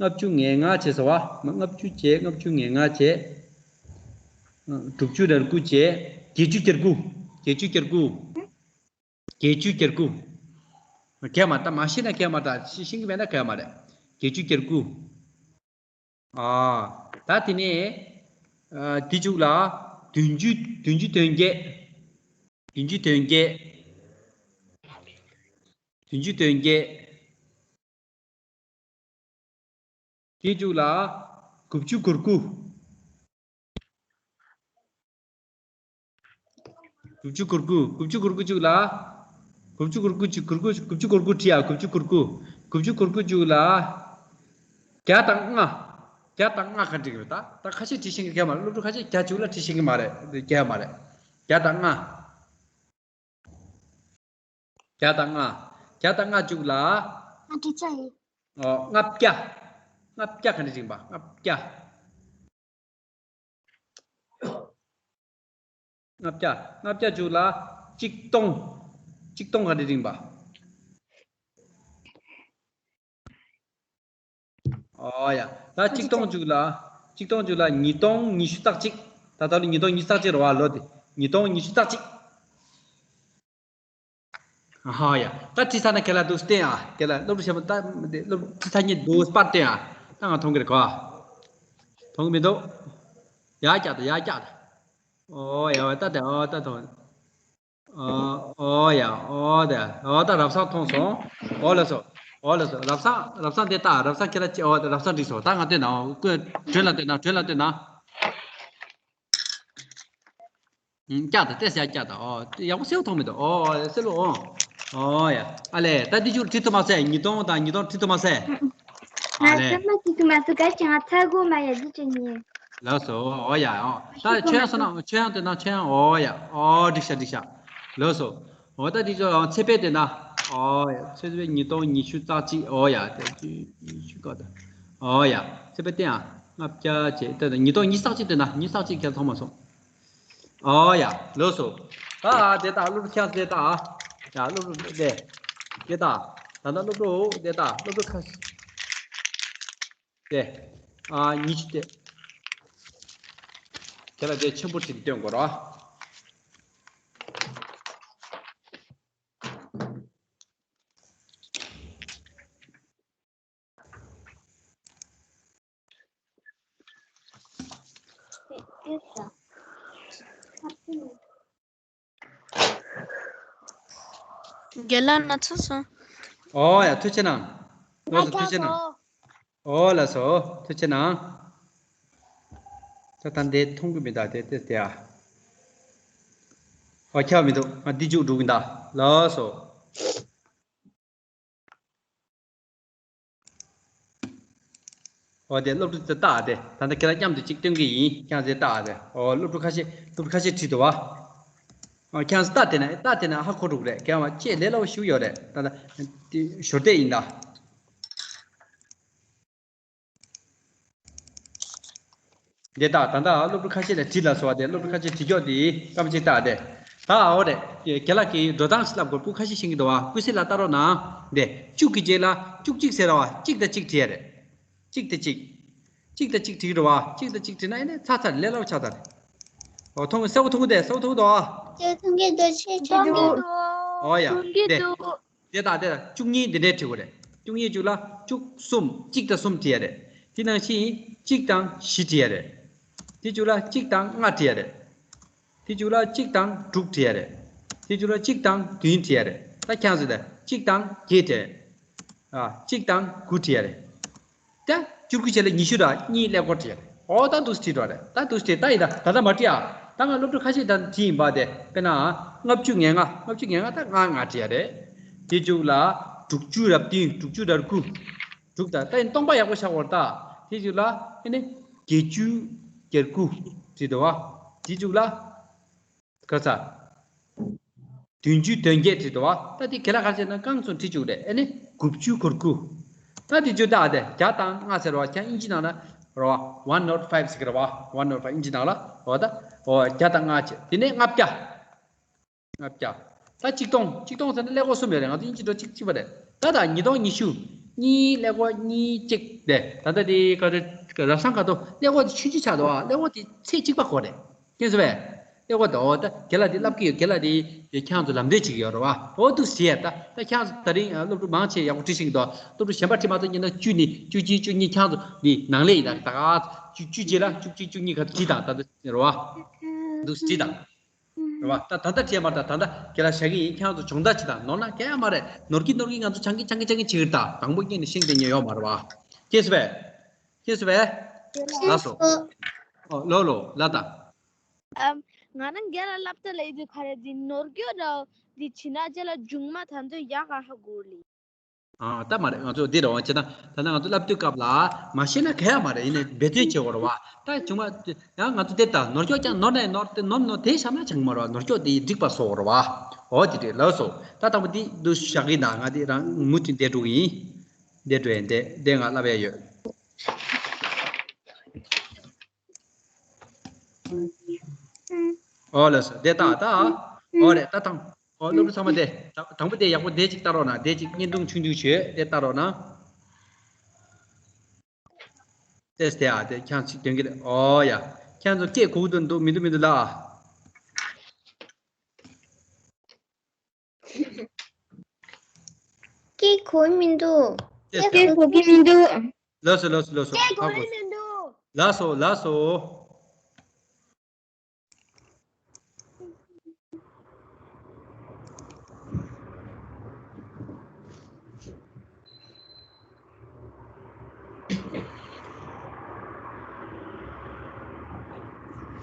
ལྔ་བཅུ་ང་ལྔ་བྱས་སོང་བ། ལྔ་བཅུ་བྱས། ལྔ་བཅུ་ང་ལྔ་བྱས། དྲུག་ཅུ་རེ་དགུ་བྱས། བརྒྱད་ཅུ་གྱ་དགུ། བརྒྱད་ཅུ་གྱ་དགུ། བརྒྱད་ཅུ་གྱ་དགུ། གལ་མ། ད་མ་ཤེས་ན་གལ་མ་རེད། ཤེས་ཤེས་ཀྱི་མེད་ན་གལ་མ་རེད། བརྒྱད་ཅུ་གྱ་དགུ། ཨ། ད་དེ་ནས། ཨ། དེ་མཇུག་ལ། བདུན་ཅུ། བདུན་ཅུ་དོན་བརྒྱད། བདུན་ཅུ་དོན་བརྒྱད། བདུན་ཅུ་དོན་བརྒྱད། དེའི་མཇུག་ལ། དགུ་བཅུ་གོ་དགུ། དགུ་བཅུ་གོ་དགུ། དགུ་བཅུ་གོ་དགུ་མཇུག་ལ། དགུ་བཅུ་གོ་དགུ་གཅིག། གོ་དགུ། དགུ་བཅུ་གོ་དགུ་བྲིས་ཡ། དགུ་བཅུ་གོ་དགུ། དགུ་བཅུ་གོ་དགུ་མཇུག་ལ། བརྒྱ་དང་ལྔ། བརྒྱ་དང་ལྔ་ག་འགྲིག་རེད། ད་ད་ཁ་ཤས་བྲིས་ཤེས་ཀྱི་མ་རེད། སློབ་ཕྲུག་ཁ་ཤས་བརྒྱ་མཇུག་ལ་བྲིས་ཤེས་ཀྱི་མ་རེད། བརྒྱ་མ་རེད། བརྒྱ་དང་ལྔ། བརྒྱ་དང་ལྔ། བརྒྱ་དང་ལྔ་མཇུག་ལ། ང་བྲིས་ཚར་ཡིན། ཨོ། ལྔ་བརྒྱ། ལྔ་བརྒྱ་ག་འདྲ་རིང་པ། ལྔ་བརྒྱ། ལྔ་བརྒྱ། ལྔ་བརྒྱ་མཇུག་ལ། གཅིག་སྟོང་། གཅིག་སྟོང་ག་འདྲ་རིང་པ། ཨོ་ཡ། ད་གཅིག་སྟོང་མཇུག་ལ། གཅིག་སྟོང་མཇུག་ལ་ཉིས་སྟོང་ཉི་ཤུ་རྩ་གཅིག། ད་ད་ལོ་ཉིས་སྟོང་ཉི་ཤུ་རྩ་གཅིག་རེད་བ། ལོ་དེ། ཉིས་སྟོང་ཉི་ཤུ་རྩ་གཅིག། ཨ་ཧ་ཡ། ད་བྲིས་ཚར་ན་ཁྱེད་ལ་འདུག་སྟེ་ཨ། ཁྱེད་ལ་སློབ་ཕྲུག་ཞེ་པོ་ད་སློབ་ཕྲུག་བྲིས་ཚར་མཁན་འདུག་པར་སྟེ་ཨ། ད་ང་མཐོང་གི་རེད་གོ། མཐོང་གི་མི་འདུག་ཡར་བཀྱག་དང་། ཡར་བཀྱག་དང་། ཨོ་ཡ། ད་དེ། ཨོ་ད་མཐོང་། ཨོ་ཡ། ཨོ་དེ། ཨོ་ད་རབ་བཟང་མཐོང་སོང་། ཨོ་ལགས་སོ། ཨོ་ལགས་སོ། རབ་བཟང་། རབ་བཟང་དེ་ལྟ། རབ་བཟང་ཁྱེད་ལ་ཅི། ཨོ་ད་རབ་བཟང་འགྲིག་སོང་། ད་ང་བསྟན་ན། ཨོ་ཀུན་དྲུང་ལ་བསྟན་ན། དྲུང་ལ་བསྟན་ན། ཨུམ། བཀྱག་དང་། ཏོག་ཙམ་ཡར་བཀྱག་དང་། ཨོ། ཡག་པོ་གསལ་པོ་མཐོང་མི་འདུག་ཨོ་གསལ་པོ། ཨོ། ཨོ་ཡ། ཨ་ལས། ད་འདི་ཅུང་བྲིས་ཐུབ་མ་སོང་། ཉིས་སྟོང་དང་ཉིས་སྟོང་བྲིས་ཐུབ་མ་སོང་། ཨ་ལས། ང་ཚང་མ་བྲིས་ཐུབ་མ་སོང་། ག་ཅི་ང་ཚ་གོ་མ་ཡ་འདི་ཅི་ཉིན། ལགས་སོ། ཨོ་ཡ། ཨོ། ད་ཆོས་དབྱངས་སོང་ན། ཆོས་དབྱངས་བསྟན་ན། ཆོས་དབྱངས། ཨོ་ཡ། ཨོ་འགྲིག་ཤག་འགྲིག་ཤག་ལགས་སོ། ཨོ་ད་འདི་ཅུང་ཚེ་འཕེལ་བསྟན་ན། ཨོ་ཡ། ཚེ་འཕེལ་ཉིས་སྟོང་ཉི་ཤུ་རྩ་གཅིག་ཨོ་ཡ། ད་ཉི་ཤུ་ག་ད། ཨོ་ཡ། ཚེ་འཕེལ་བསྟན་ཨ། ལྔ་བརྒྱ་བྱས། ད་ཉིས་སྟོང་ཉི་ཤུ་རྩ་གཅིག་བསྟན་ན། ཉི་ཤུ་རྩ་གཅིག་ཁྱེད་མཐོང་མ་སོང་། ཨོ་ཡ། ལགས་སོ། ད་དེ་ལྟ་སློབ་ཕྲུག་ཁྱེད་དེ་ལྟ། ཡ། སློབ་ཕྲུག་དེ། དེ་ལྟ། ད་ལྟ་སློབ་ཕྲུག་དེ་ལྟ། སློབ་ཕྲུག་ཁ་དེ། ཨ། ཉི་ཤུ་དེ། དེ་ལ་དེ་ཆེན་པོ་བྲིས་ཏེ་སྟོན་དགོས་ར། རྒན་ལགས་ན་ཚ་སོང་། ཨོ་ཡ། ཐུགས་རྗེ་གནང་། ལགས་སོ། ཐུགས་རྗེ་གནང་། ཨོ་ལགས་སོ། ཐུགས་རྗེ་གནང་། ད་ད་འདི་མཐོང་གི་མི་འདུག་དེ་དེ་དེ་ཨ། ཨོ་ཁྱབ་མི་འདུག་ང་འདི་མཇུག་འགྲོ་གི་འདུག་ལགས་སོ། ཨོ་དེ་སློབ་ཕྲུག་དེ་ལྟ་དེ། ད་ལྟ་ཁྱེད་རང་མཉམ་དུ་གཅིག་སྟོན་གི་ཡིན། ཁྱེད་རང་དེ་ལྟ་དེ། ཨོ་སློབ་ཕྲུག་ཁ་ཤས། སློབ་ཕྲུག་ཁ་ཤས་བྲིས་འདུག་བ། ཨོ་ཁྱེད་རང་ལྟ་དེ་ན། ལྟ་དེ་ན་ཧ་གོ་འགྲོ་གི་རེད། ཁྱེད་རང་ལྕེ་ལས་སླ་བོ་ཞིག་ཡོད་རེད། ད་ལྟ་དེ་ཞོར་དེ་ཡིན་ད། འདི་ལྟ། ད་ལྟ་སློབ་ཕྲུག་ཁ་ཤས་ལ་བྲིས་ལ་སོ་བ་དེ། སློབ་ཕྲུག་ཁ་ཤས་བྲིས་ཀྱོག་དེ་སྐམ་ཅིག་ལྟ་དེ། ད་འོ་རེད། རྒན་ལགས་ཀྱིས་འགྲོ་སྟངས་ཤིག་ལབ་དགོས། སྐུ་ཁ་ཤས་ཤེས་ཀྱི་འདུག་བ། ཀུན་གསལ་ལ་ལྟ་རོགས་གནང་། འདི་བཅུག་གི་རྗེས་ལ་བཅུ་གཅིག་ཟེར་བ། གཅིག་དང་གཅིག་བྲིས་ཡ་རེད། གཅིག་དང་གཅིག་གཅིག་དང་གཅིག་བྲིས་འགྲོ་བ། གཅིག་དང་གཅིག་བྲིས་ན་ཨེ་ནས་ཚར་ཚར་ལས་སླ་པོ་ཆགས་ཚར་རེད། འོ་མཐོང་གི། གསལ་པོ་མཐོང་གི་འདུག་གསལ་པོ་མཐོང་གི་འདུག་ཨ། ཅེ་མཐོང་གི་འདུག་ཤེས་ཀྱི་འདུག་འོ་ཡ། མཐོང་གི་འདི་འདུག་དེ་དང་དེ་དང་བཅུ་གཉིས་འདི་འདྲའི་བྲིས་དགོས་རེད། བཅུ་གཉིས་བཅུ་ལ་བཅུ་གསུམ། གཅིག་དང་གསུམ་བྲིས་ཡ་རེད། དེ་ནང་བཞིན་གཅིག་དང་བཞི་བྲིས་ཡ་རེད། དེ་བཅུ་ལ་གཅིག་དང་ལྔ་བྲིས་ཡ་རེད། དེ་བཅུ་ལ་གཅིག་དང་དྲུག་བྲིས་ཡ་རེད། དེ་བཅུ་ལ་གཅིག་དང་བདུན་བྲིས་ཡ་རེད། ད་ཁྱེད་ཚོས་ད་གཅིག་དང་བརྒྱད་བྲིས། ཨ། གཅིག་དང་དགུ་བྲིས་ཡ་རེད། ད་བཅུ་དགུ་བྱས་ལ་ཉི་ཤུ་ར་གཉིས་ཀླད་ཀོར་བྲིས་ཡ་རེད། ཨོ་ད་འདུག་སེ་བྲིས་འགྲོ་རེད། ད་འདུག་སེ་བྲིས། ད་ཡིན་ད་ད་ལྟ་མ་བྲིས་ཨ། ད་ང་སློབ་ཕྲུག་ཁ་ཤས་ད་བྲིས་ཡིན་པ། དེ་དཔེར་ན་ལྔ་བཅུ་ང་ལྔ། ལྔ་བཅུ་ང་ལྔ་ད་ལྔ་ལྔ་བྲིས་ཡ་རེད། དེ་བཅུ་ལ་དྲུག་ཅུ་ར་བདུན། དྲུག་ཅུ་ར་དགུ། དྲུག་ད་ད་ཡིན་སྟོང་པ་ཡག་པོ་བཞག་དགོས་རེད་ད། དེ་བཅུ་ལ་ཨེ་ནི་བརྒྱད་ཅུ་གྱ་དགུ་བྲིས་འདུག་བ། དེ་བཅུ་ལ་ག་ས། བདུན་ཅུ་དོན་བརྒྱད་བྲིས་འདུག་བ། ད་དེ་ག་ལ་ག་རེ་བྱས་ན་རྐང་ཚོ་བྲིས་བཅུག་རེད། ཨེ་ནི་དགུ་བཅུ་གོ་དགུ། ད་དེ་བཅུ་ད་དེ་བརྒྱ་དང་ལྔ་ཟེར་བ། ཁྱེད་ཨིན་ཇི་ནང་ལ་རེད་བ། one not five ཟེར་གི་རེད་བ། one not five ཨིན་ཇི་ནང་ལ་རེད་བ། ད་འོ་བརྒྱ་དང་ལྔ་བྱས། དེ་ནས་ལྔ་བརྒྱ། ལྔ་བརྒྱ། ད་གཅིག་སྟོང་། གཅིག་སྟོང་ཟེར་ན་ཀླད་ཀོར་གསུམ་ཡོད་རེད། ང་ཚོ་ཨིན་ཇི་འགྲོ་གཅིག་གཅིག་པ་རེད། ད་ད་ཉིས་སྟོང་ཉི་ཤུ། གཉིས་ཀླད་ཀོར་གཉིས་གཅིག་རེད། ད་ད་དེ་ག་རེ་རབ་བྱུང་ཁ་དོག་ཀླད་ཀོར་དེ་ཆུང་ཆུང་ཆགས་འདུག་བ། ཀླད་ཀོར་དེ་ཚེག་གཅིག་པ་དགོས་རེད། མཁྱེན་སོང་བས། ཀླད་ཀོར་དེ་འོ་ད་རྒན་ལགས་དེ་བསླབ་ཀྱི་ཡོད། རྒན་ལགས་དེ་ཁྱེད་རང་ཚོ་ལམ་སྟོན་བྱེད་ཀྱི་ཡོད་རེད་བ། འོ་འདུག་སེ་བྱས་ད། ད་ཁྱེད་རང་ཚོ་ད་རིང་སློབ་ཕྲུག་མང་ཆེ་ཡག་པོ་བྲིས་ཤེས་ཀྱི་འདུག་སློབ་ཕྲུག་གཞན་པ་བྲིས་མ་ཐུབ་མཁན་ན་བཅུ་ནས་བཅུ་གཅིག་བཅུ་གཉིས། ཁྱེད་རང་ཚོ་འདི་ནང་ལས་ཡིན་ད། ད་ག་བཅུ་བཅུ་རྗེས་ལ་བཅུ་གཅིག་བཅུ་གཉིས་ཁ་བྲིས་དང་། ད་འདུག་སེ་རེད་བ། འདུག་སེ་བྲིས་དང་། རེད་བ། ད་ད་ལྟ་བྲིས་མ་རེད། ད་ད་ལྟ་རྒན་ལགས་བཞག་གི་ཡིན། ཁྱེད་རང་ཚོ་སྦྱོང་བརྡར་བྱེད་དང་། ནོར་ན་ག་ཡ་མ་རེད། ནོར་གི་ནོར་གི་ང་ཚོ་སྦྱང་གི་སྦྱང་གི་སྦྱང་གི་བྱེད་ཀྱི་རེད་ད། དང་པོ་སྐྱེས་ནས་ཤེས་མཁན་ཡོད་མ་རེད་བ། མཁྱེན་སོང་བས། མཁྱེན་སོང་བས། ལགས་སོ། ཨོ་ལོ་ལོ་ལ་ད། ཨམ། ང་རང་རྒན་ལགས་སློབ་གྲྭ་ལ་ཡོད་དུས་ག་རེ་འདི་ནོར་སྐྱོ་ར་འདི་བྱིན་ན་རྗེས་ལ་མཇུག་མ་ད་ཚོད་ཡག་ག་ཧ་གོ་ལི། ཨ་ད་མ་རེད། ང་ཚོ་འདི་རེད་བ། བྱས་ན་ད་ནང་ང་ཚོ་བསླབ་དུས་སྐབས་ལ་མ་ཤེས་ན་ག་ཡ་མ་རེད། ཡིན་ནའི་འབད་བརྩོན་བྱེད་དགོས་རེད་བ། ད་བྱུང་བ་ཡང་ང་ཚོ་དེ་ལྟར་ནོར་སྐྱོ་ཀྱང་ནོར་ནས་ནོར་ཏེ་ནོར་ནོར་དེ་བཞག་ན་ཆང་མ་རེད་བ། ནོར་སྐྱོ་དེ་འགྲིག་པ་བཟོ་དགོས་རེད་བ། འོ་དེ་རེད། ལགས་སོ། ད་དང་པོ་འདི་འདུག་སེ་བཞག་གི་ཡིན་ད། ང་དེ་རང་མུ་མཐུད་བསྡད་འགྲོ་གི་ཡིན། བསྡད་འགྲོ་ཡིན། དེ་དེ་ང་ལབ་ཡ་ཡོད། ཨོ་ལགས་སོ། དེ་ལྟ་ད། ཨོ་རེད། ད་དང་། ཨོ་སློབ་ཕྲུག་ཚང་མ་དེ་ད་དང་པོ་དེ་ཡག་པོ་དེ་ཅིག་ལྟ་རོགས་གནང་། དེ་ཅིག་བརྙན་ཐུང་ཆུང་ཆུང་བྱོས། དེ་ལྟ་རོགས་གནང་། ཏེས་དེ་ཨ་དེ་ཁྱེད་ཅིག་སྟོན་གི་རེད། ཨོ་ཡ། ཁྱེད་ཚོ་སྐད་གོ་གི་འདུག་མི་འདུག་མི་འདུག་ལ། སྐད་གོ་མི་འདུག་སྐད་གོ་གི་མི་འདུག་ལགས་སོ་ལགས་སོ་ལགས་སོ། སྐད་གོ་ཧ་གོ་མི་འདུག་ལགས་སོ་ལགས་སོ།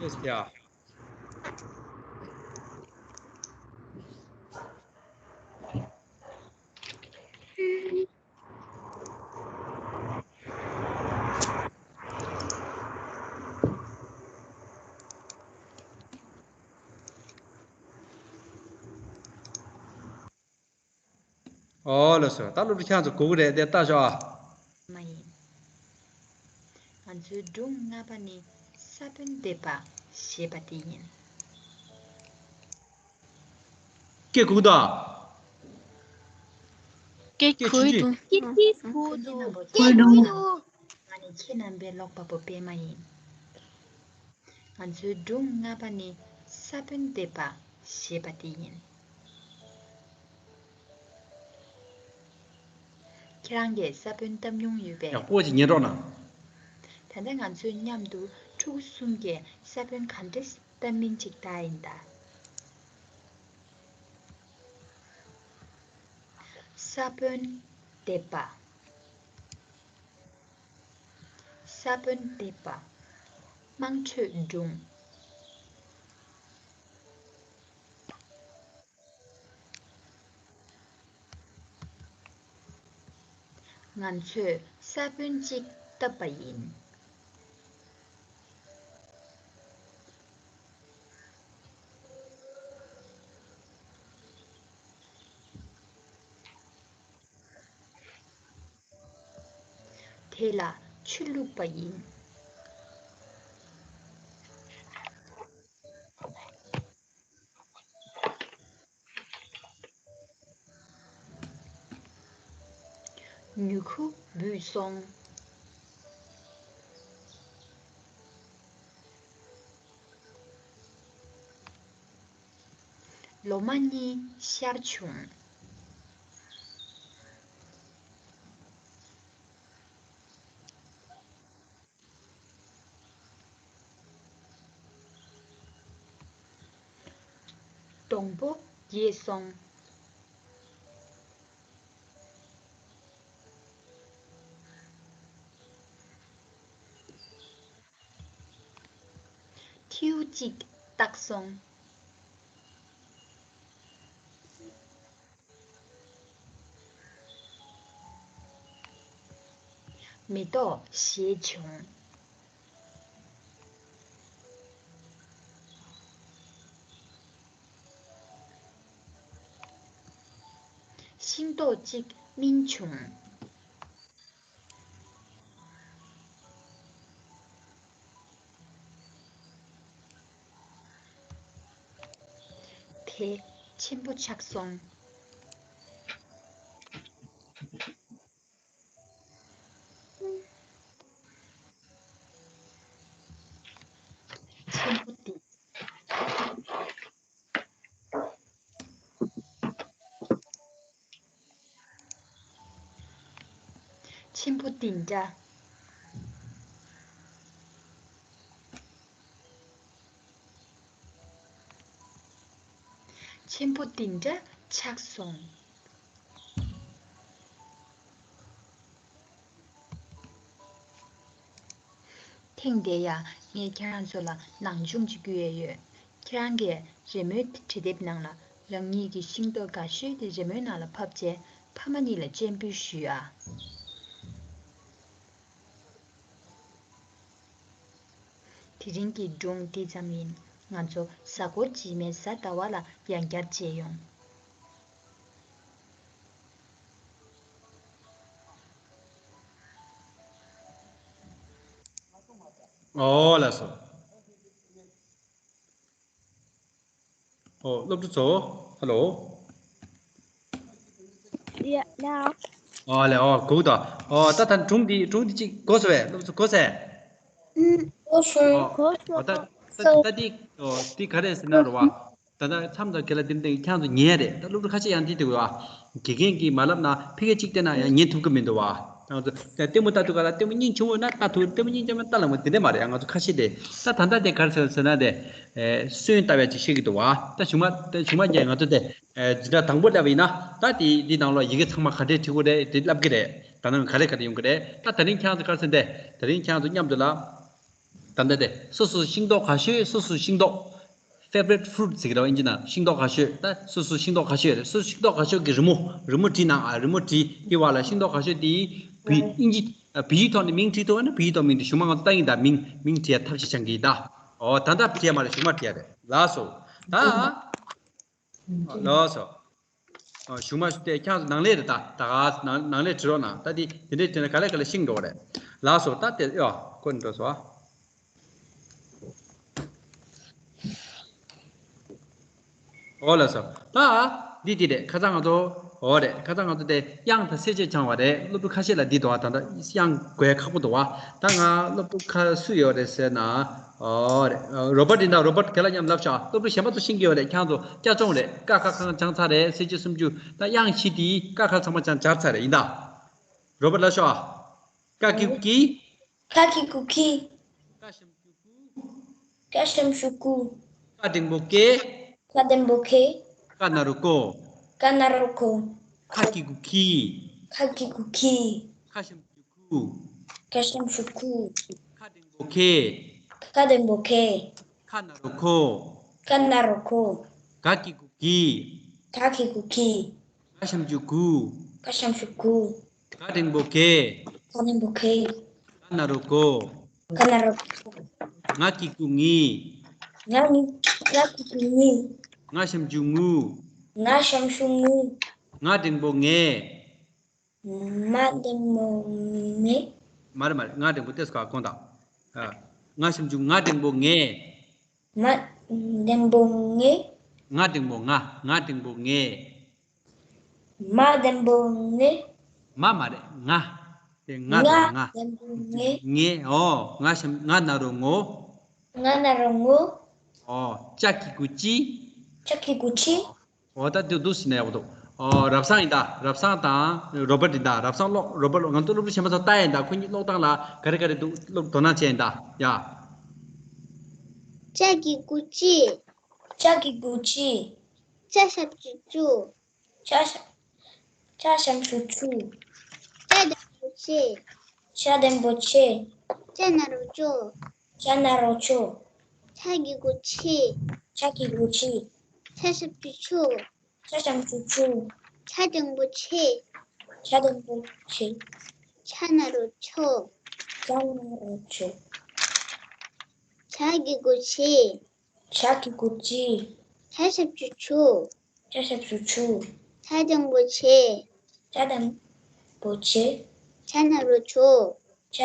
ཡེས་ཡ། ཨོ་ལགས་སོ། ད་སློབ་ཕྲུག་ཁྱེད་ཚོ་གོ་གི་རེད། དེ་ལྟ་ཤོག་ཨ། མ་ཡིན། ང་ཚོའི་སྒྲུང་ལྔ་པ་ནི་ས་བོན་འདེབས་པ་ཞེས་པ་དེ་ཡིན། སྐད་གོ་གི་འདུག་ཨ། སྐད་སྐད་གོ་གི་འདུག་སྐད་གོ་གི་འདུག་སྐད་གོ་གི་འདུག་ང་ནི་ཁྱེད་རྣམ་པའི་ཀློག་པ་པོ་པད་མ་ཡིན། ང་ཚོའི་སྒྲུང་ལྔ་པ་ནི་ས་བོན་འདེབས་པ་ཞེས་པ་དེ་ཡིན། ཁྱེད་རང་གིས་ས་བོན་བཏབ་མྱོང་ཡོད་པས། ཡག་པོ་ཞིག་ཉན་རོགས་གནང་། ད་ལྟ་ང་ཚོས་མཉམ་དུ་ཕྲུ་གུ་གསུམ་གྱིས་ས་བོན་ག་འདྲས་བཏབ་མིན་ཅིག་ལྟ་ཡིན་ད། ས་བོན་འདེབས་པ། ས་བོན་འདེབས་པ། དམངས་ཁྲོད་སྒྲུང་། ང་ཚོས་ས་བོན་གཅིག་བཏབ་པ་ཡིན། དེ་ལ་ཆུ་བླུགས་པ་ཡིན། མྱུ་གུ་འབུས་སོང་། ལོ་མ་གཉིས་ཤར་བྱུང་། སྡོང་པོ་རྒྱས་སོང་། ཐིའུ་གཅིག་བཏགས་སོང་། མེ་ཏོག་བཞད་བྱུང་། ཤིང་ཏོག་གཅིག་སྨིན་བྱུང་། དེ་ཆེན་པོ་ཆགས་སོང་། ཆེན་པོ་འདི། ཆེན་པོ་འདི་འདྲ། ཆེན་པོ་འདི་འདྲ་ཆགས་སོང་། ཐེངས་འདི་ཡང་ངས་ཁྱེད་རང་ཚོ་ལ་ནང་སྦྱོང་ཅིག་བསྐུལ་ཡས་ཡོད། ཁྱེད་རང་གིས་རི་མོའི་བྲིས་དེབ་ནང་ལ་རང་ཉིད་ཀྱི་ཤིང་ཏོག་དགའ་ཤོས་དེ་རི་མོའི་ནང་ལ་ཕབ་བྱས་ཕ་མ་གཉིས་ལ་སྤྱན་འབུལ་ཞུས་ཨ། དེ་རིང་གི་སྒྲུང་འདི་ཙམ་ཡིན། ང་ཚོ་གཟའ་འཁོར་རྗེས་མའི་གཟའ་ཟླ་བ་ལ་ཡང་བསྐྱར་མཇལ་ཡོང་། ཨོ་ལགས་སོ། ཨོ་སློབ་ཕྲུག་ཚོ། ཧ་ལོ། Yeah, now. ཨོ་ལེ་ཨོ་གོ་གི་འདུག་ཨོ་ད་ད་སྒྲུང་འདི་སྒྲུང་འདི་གཅིག་གོ་སོང་བས། སློབ་ཕྲུག་ཚོ་གོ་སོང་། ཨུམ་གོ་སོང་། ཨོ་གོ་ཨོ་ད་སོང་། ད་ད་འདི་ཨོ་འདི་ག་རེ་ཟེར་ན་རེད་བ། ད་ལྟ་མཚམས་དང་རྒན་ལགས་འདི་འདྲ་ཁྱེད་ཚོ་ཉན་ཡ་རེད། ད་སློབ་ཕྲུག་ཁ་ཤས་ཡང་འདི་འདུག་བ། དགེ་རྒན་གྱིས་མ་ལབ་ན་ཕ་གི་གཅིག་བལྟས་ན་ཡང་ཉན་ཐུབ་ཀྱི་མི་འདུག་བ། ང་ཚོ་ལྟད་མོ་ལྟ་དུས་ག་ལ་ལྟད་མོ་སྙིང་རྗེ་མོ་ན་ལྟ་ཐུབ། ལྟད་མོ་སྙིང་རྗེ་མོ་ལྟ་ལ་མོ་འདི་འདྲ་མ་རེད། ང་ཚོ་ཁ་ཤས་དེ་ད་ད་ལྟ་དེ་ག་རེ་ཟེར་ཟེར་ན་དེ་སོན་ལྟ་བའི་ཅིག་ཤེས་ཀྱི་འདུག་བ། ད་གཞུག་མ་ད་གཞུག་མ་རྒྱ་ང་ཚོ་དེ་འཛིན་གྲྭ་དང་པོ་སླེབས་པ་ཡིན་ན་ད་དེ་འདི་ནང་ལོགས་ཡི་གེ་ཚང་མ་ག་འདྲས་བྲིས་དགོས་རེད་དེ་ལབ་ཀྱི་རེད། ད་ནང་ག་རེ་ག་རེ་ཡོང་གི་རེད། ད་ད་རིང་ཁྱེད་ཚོ་ག་རེ་ཟེར་དེ་ད་རིང་ཁྱེད་ཚོ་མཉམ་དུ་ལ། ད་ལྟ་དེ་སོ་སོ་ཤིང་ཏོག་ག་ཤོས་སོ་སོ་ཤིང་ཏོག favorite fruit ཟེར་གྱི་རེད་བ། ཨིན་ཇི་ནང་ཤིང་ཏོག་ག་ཤོས་ད་སོ་སོ་ཤིང་ཏོག་ག་ཤོས་རེད། སོ་སོ་ཤིང་ཏོག་ག་ཤོས་ཀྱི་རི་མོ་རི་མོ་བྲིས་ན་ཨ་རི་མོ་བྲིས་དེ་བ་ལ་ཤིང་ཏོག་ག་ཤོས་དེ་བི་ཨིན་ཇི་བི་ཡིག་ཐོག་ནས་མིང་བྲིས་ཐུབ་ན་བི་ཡིག་ཐོག་མིང་བྲིས། གཞུག་མ་ང་ཚོ་ལྟ་ཡིན་ད་མིང་མིང་བྲིས་ཡ་ཐབས་ཤེས་བྱེད་ཀྱི་ཡིན་ད། ཨོ་ད་ལྟ་བྲིས་ཡ་མ་རེད། གཞུག་མ་བྲིས་ཡ་རེད། ལགས་སོ། ད་ལགས་སོ། ཨ། གཞུག་མ་དེ་ཁྱེད་ཚོ་ནང་ལས་རེད་ད། ད་ག་ནང་ནང་ལས་བྲིས་རོགས་གནང་། ད་འདི་དེ་འདྲས་བྲིས་ན་ག་ལེ་ག་ལེ་ཤེས་འགྲོ་གི་རེད། ལགས་སོ། ད་དེ་ཡོ་ཁོ་འགྲོ་སོང་། ཨོ་ལགས་སོ། ད་འདི་འདི་རེད། ཁ་སང་ང་ཚོ་ཨོ་རེད། ཁ་སང་ང་ཚོ་དེ་དབྱངས་དང་གསལ་བྱེད་སྦྱངས་པ་རེད། སློབ་ཕྲུག་ཁ་ཤས་ལ་འདི་འདུག་བ། ད་ལྟ་དབྱངས་དགོས་ཁག་པོ་འདུག་བ། ད་ང་སློབ་ཕྲུག་ཁ་སུ་ཡོད་རེད་ཟེར་ན། ཨོ་རེད། རོ་པར་ཡིན་ད། རོ་པར་ག་ལ་མཉམ་ལབ་ཤག་སློབ་ཕྲུག་གཞན་པ་ཚོ་ཤེས་ཀྱི་ཡོད་རེད། ཁྱེད་ཚོ་སྐྱག་རྫུན་རེད། ཀ་ཁ་ཁ་སྦྱངས་ཚར་རེད། གསལ་བྱེད་སུམ་ཅུ། ད་དབྱངས་བཞི་དེ་ཀ་ཁ་ཚང་མ་སྦྱངས་སྦྱར་ཚར་རེད་ཡིན་ད། རོ་པར་ལབ་ཤག་ཀ་གི་གུ་གི། ཁ་གི་གུ་ཁི། ཀ་ཞབས་ཀྱུ་ཀུ། ཀ་ཞབས་ཀྱུ་ཀུ། ཀ་འགྲེང་བུ་ཀེ། ཀ་འགྲེང་བུ་ཀེ། ཀ་ན་རོ་ཀོ། ཀ་ན་རོ་ཀོ། ཁ་གི་གུ་ཁི། ཁ་གི་གུ་ཁི། ཁ་ཞབས་ཀྱུ་ཁུ། ཁ་ཞབས་ཀྱུ་ཁུ། ཁ་འགྲེང་བུ་ཁེ། ཁ་འགྲེང་བུ་ཁེ། ཁ་ན་རོ་ཁོ། ཁ་ན་རོ་ཁོ། ག་གི་གུ་གི། ག་གི་གུ་གི། ག་ཞབས་ཀྱུ་གུ། ག་ཞབས་ཀྱུ་གུ། ག་འགྲེང་བུ་གེ། ག་འགྲེང་བུ་གེ། ག་ན་རོ་གོ། ག་ན་རོ་གོ། ང་གི་གུ་ངི། ང་གི་ང་གི་གུ་ངི། ང་ཞབས་ཀྱུ་ངུ། ང་ཞབས་ཀྱུ་ངུ། ང་འགྲེང་བུ་ངེ། མ་འགྲེང་བུ་མེ། མ་རེད་མ་རེད། ང་འགྲེང་བུ་ཏེས་ཀ་གོང་དང་། ཨ། ང་ཞབས་ཀྱུ་ང་འགྲེང་བུ་ངེ། མ་འགྲེང་བུ་ངེ། ང་འགྲེང་བུ་ང་། ང་འགྲེང་བུ་ངེ། མ་འགྲེང་བུ་ངེ། མ་མ་རེད། ང་། དེ་ང་དང་ང་། ལྡེམ་པོ་ངེ། ངེ། ཨོ། ང་ཞབས། ང་ན་རོ་ངོ། ང་ན་རོ་ངོ། ཨོ། ཅ་གི་གུ་ཅི། ཅ་གི་གུ་ཅི། ཨོ། ད་དེ་འདུག་ཟིན་ན་ཡག་པོ་འདུག་ཨོ། རབ་བཟང་ཡིན་ད། རབ་བཟང་དང་རོ་བར་ཡིན་ད། རབ་བཟང་ཀློག་རོ་བར་ཀློག་ང་ཚོ་སློབ་ཕྲུག་གཞན་པ་ཚོ་ལྟ་ཡིན་ད། ཁོ་གཉིས་ཀློག་སྟངས་ལ་ག་རེ་ག་རེ་འདུག་ཀློག་དོ་སྣང་བྱས་ཡིན་ད། ཡ། ཅ་གི་གུ་ཅི། ཅ་གི་གུ་ཅི། ཅ་ཞབས་ཀྱུ་ཅུ། ཅ་ཞབས། ཅ་ཞབས་ཀྱུ་ཅུ། ཅ་ལྡེམ་པོ་ཅེ། ཅ་ལྡེམ་པོ་ཅེ། ཅ་ན་རོ་ཅོ། ཅ་ན་རོ་ཅོ། ཆ་གི་གུ་ཆི། ཆ་གི་གུ་ཆི། ཆ་ཞབས་ཀྱུ་ཆུ། ཆ་ཞབས་ཀྱུ་ཆུ། ཆ་འགྲེང་བུ་ཆེ། ཆ་འགྲེང་བུ་ཆེ། ཆ་ན་རོ་ཆོ། ཆ་ན་རོ་ཆོ། ཆ་གི་གུ་ཆི། ཆ་གི་གུ་ཆི། ཆ་ཞབས་ཀྱུ་ཆུ། ཆ་ཞབས་ཀྱུ་ཆུ། ཆ་འགྲེང་བུ་ཆེ། ཆ་འགྲེང་བུ་ཆེ། ཆ་ན་རོ་ཆོ། ཆ་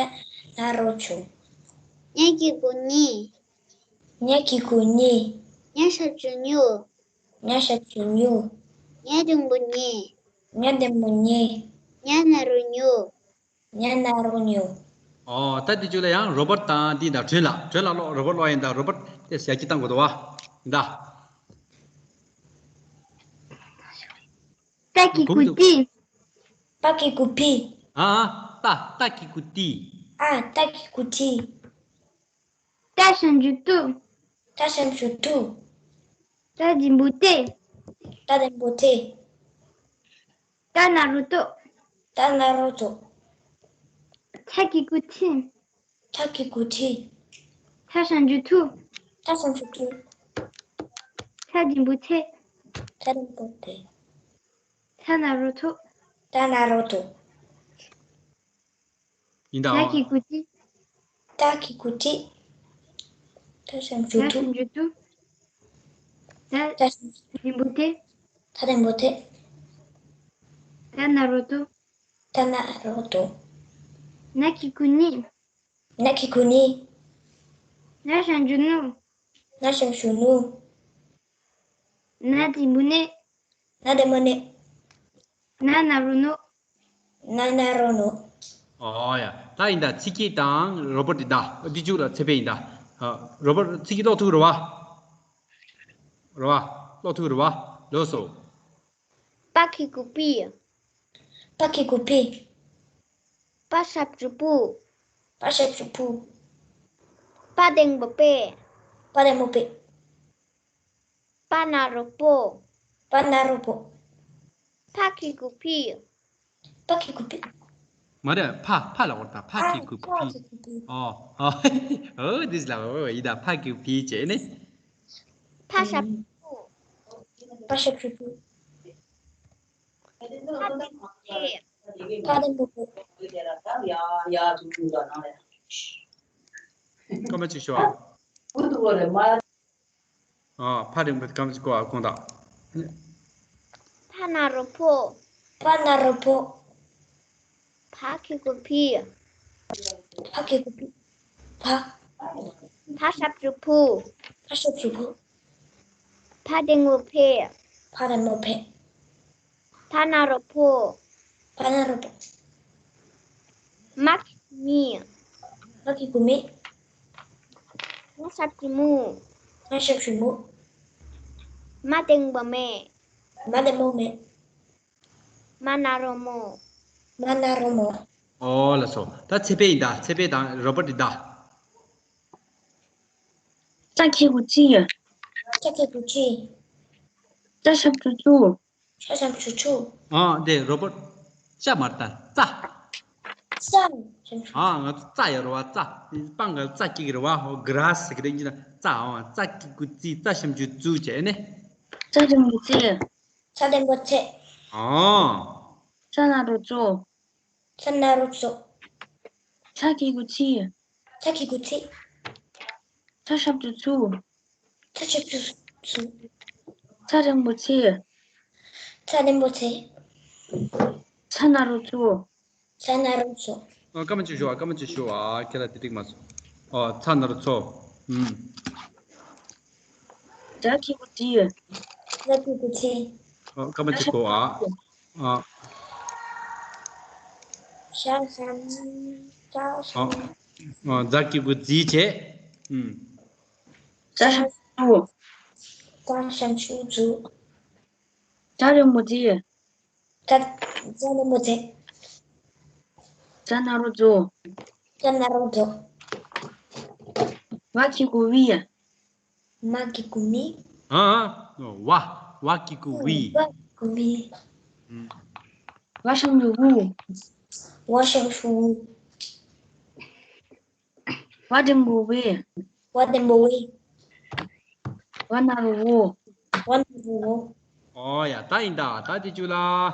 ན་རོ་ཆོ། ཉ་གི་གུ་ཉི། ཉ་གི་གུ་ཉི། ཉ་ཞབས་ཀྱུ་ཉུ། ཉ་ཞབས་ཀྱུ་ཉུ། ཉ་འགྲེང་བུ་ཉེ། ཉ་འགྲེང་བུ་ཉེ། ཉ་ན་རོ་ཉོ། ཉ་ན་རོ་ཉོ། ཨོ། ད་དེ་ཚོ་ལ་ཡང་རོ་བར་དང་འདི་དང་དྲོད་ལ། དྲོད་ལ་ཀློག་རོ་བར་ཀློག་ཡིན་ད། རོ་བར་དེ་ཞབས་ཀྱུ་བཏང་དགོས་འདུག་བ། ཡིན་ད། ཏ་གི་གུ་ཏི། ཏ་གི་གུ་ཏི། ཨ་ཨ། ཏ། ཏ་གི་གུ་ཏི། ཨ། ཏ་གི་གུ་ཏི། ཏ་ཞབས་ཀྱུ་ཏུ། ཏ་ཞབས་ཀྱུ་ཏུ། ཏ་འགྲེང་བུ་ཏེ། ཏ་འགྲེང་བུ་ཏེ། ཏ་ན་རོ་ཏོ། ཏ་ན་རོ་ཏོ། ཐ་གི་གུ་ཐི། ཐ་གི་གུ་ཐི། ཐ་ཞབས་ཀྱུ་ཐུ། ཐ་ཞབས་ཀྱུ་ཐུ། ཐ་འགྲེང་བུ་ཐེ། ཐ་འགྲེང་བུ་ཐེ། ཐ་ན་རོ་ཐོ། ཐ་ན་རོ་ཐོ། ཡིན་ད། ཏ་གི་གུ་ཏི། ཏ་གི་གུ་ཏི། ཐ་ཞབས་ཀྱུ་ཏུ། ཐ་ཞབས་ཀྱུ་ཏུ། ཐ། ཐ་ཞབས་ཀྱུ་ཏུ། འགྲེང་བུ་ཏེ། ཐ་འགྲེང་བུ་ཏེ། ཐ་ན་རོ་ཏོ། ཐ་ན་རོ་ཏོ། ན་གི་གུ་ནི། ན་གི་གུ་ནི། ན་ཞབས་ཀྱུ་ནུ། ན་ཞབས་ཀྱུ་ནུ། ན་འགྲེང་བུ་ནེ། ན་འགྲེང་བུ་ནེ། ན་ན་རོ་ནོ། ན་ན་རོ་ནོ། ཨོ་ཡ། ད་ཡིན་ད། ཚིག་གི་དང་རོ་བར་དེ་ད། འདི་མཇུག་ལ་ཚེ་འཕེལ་ཡིན་ད། ཨ། རོ་བར་ཚིག་གི་ཀློག་ཐུབ་རེད་བ། རེད་བ། ཀློག་ཐུབ་རེད་བ། ལོས་སོ། པ་གི་གུ་པི། པ་གི་གུ་པི། པ་ཞབས་ཀྱུ་པུ། པ་ཞབས་ཀྱུ་པུ། པ་འགྲེང་བུ་པེ། པ་འགྲེང་བུ་པེ། པ་ན་རོ་པོ། པ་ན་རོ་པོ། ཕ་གི་གུ་ཕི། ཕ་གི་གུ་ཕི། མ་རེད། ཕ། ཕ་ལ་བར་ད། ཕ་གི་གུ་ཕི། ཨ། ཕ་གི་གུ་ཕི། ཨོ། ཨོ། ཨོ། འདི་ལ། ཨོ། ཡི་ད། ཕ་གི་གུ་ཕི་བྱས་ནས། ཕ་ཞབས་ཀྱུ་ཕུ། ཕ་ཞབས་ཀྱུ་ཕུ། ཕ་འགྲེང་བུ་ཕེ། ཕ་འགྲེང་བུ་ཕེ། སྐར་མ་གཅིག་ཤོག་ཨ། ཨ། ཕ་འགྲེང་བུ་སྐར་མ་གཅིག་བཀོད་ཨ། དགོངས་དག་ཕ་ན་རོ་ཕོ། ཕ་ན་རོ་ཕོ། ཕ་གི་གུ་ཕི། ཕ་གི་གུ་ཕི། ཕ། ཕ་ཞབས་ཀྱུ་ཕུ། ཕ་ཞབས་ཀྱུ་ཕུ། ཕ་འགྲེང་བུ་ཕེ། ཕ་འགྲེང་བུ་ཕེ། ཕ་ན་རོ་ཕོ། ཕ་ན་རོ་ཕོ། མ་གི་གུ་མི། མ་གི་གུ་མི། མ་ཞབས་ཀྱུ་མུ། མ་ཞབས་ཀྱུ་མུ། མ་འགྲེང་བུ་མེ། མ་འགྲེང་བུ་མེ། མ་ན་རོ་མོ། མ་ན་རོ་མོ། ཨོ་ལགས་སོ། ད་ཚེ་འཕེལ་ཡིན་ད། ཚེ་འཕེལ་དང་རོ་བར་དེ་ད། ཅ་གི་གུ་ཅི། ཅ་གི་གུ་ཅི། ཅ་ཞབས་ཀྱུ་ཅུ། ཅ་ཞབས་ཀྱུ་ཅུ། ཨ། དེ་རོ་བར་ཅ་མ་རེད་ད། ཙ། ཙ། ཨ། ང་ཚོ་ཙ་ཡོད་རེད་བ། ཙ། སྤང་ག་ཙ་སྐྱེ་གི་རེད་བ། ཧོ། གྷ་ར་སི་ཟེར་གི་རེད། ཡིན་ན་ཙ། ཨ། ཙ་གི་གུ་ཙི། ཙ་ཞབས་ཀྱུ་ཙུ་བྱས་ནས། ཙ་འགྲེང་བུ་ཙི། ཙ་འགྲེང་བུ་ཙི། ཨ། ཙ་ན་རོ་ཙོ། ཙ་ན་རོ་ཙོ། ཚ་གི་གུ་ཚི། ཚ་གི་གུ་ཚི། ཚ་ཞབས་ཀྱུ་ཚུ། ཚ་ཞབས་ཀྱུ་ཚུ། ཚ་འགྲེང་བུ་ཚེ། ཚ་འགྲེང་བུ་ཚེ། ཚ་ན་རོ་ཚོ། ཚ་ན་རོ་ཚོ། ཨ། སྐར་མ་གཅིག་ཞུ་ཨ། སྐར་མ་གཅིག་ཞུ་ཨ། ཁྱེད་ལ་དེ་འགྲིག་མ་སོང་། ཨ། ཚ་ན་རོ་ཚོ། ཨུམ། ཛ་གི་གུ་ཛི། ཛ་གི་གུ་ཛི། ཨ། སྐར་མ་གཅིག་གོ་ཨ། ཨ། ཤ་ཞབས་ཀྱུ་གུ་ཛི་བྱས། ཨུམ། ཤ་ཞབས་ཀྱུ་གུ། ཤ་ཞབས་ཀྱུ་གུ། ཛ་འགྲེང་བུ་ཛི། ཛ། ཛ་འགྲེང་བུ་ཛེ། ཛ་ན་རོ་ཛོ། ཛ་ན་རོ་ཛོ། ཝ་གི་གུ་ཝི། མ་གི་གུ་མི། ཨ། ཝ། ཝ་གི་གུ་ཝི། ཝ་གི་གུ་ཝི། ཨུམ། ཝ་ཞབས་ཀྱུ་ཝུ། ཝ་ཞབས་ཀྱུ་ཝུ། ཝ་འགྲེང་བུ་ཝེ། ཝ་འགྲེང་བུ་ཝེ། ཝ་ན་རོ་ཝོ། ཝ་ན་རོ་ཝོ། ཨོ་ཡ། ད་ཡིན་ད། ད་དེ་བཅུ་ལ། ཨོ།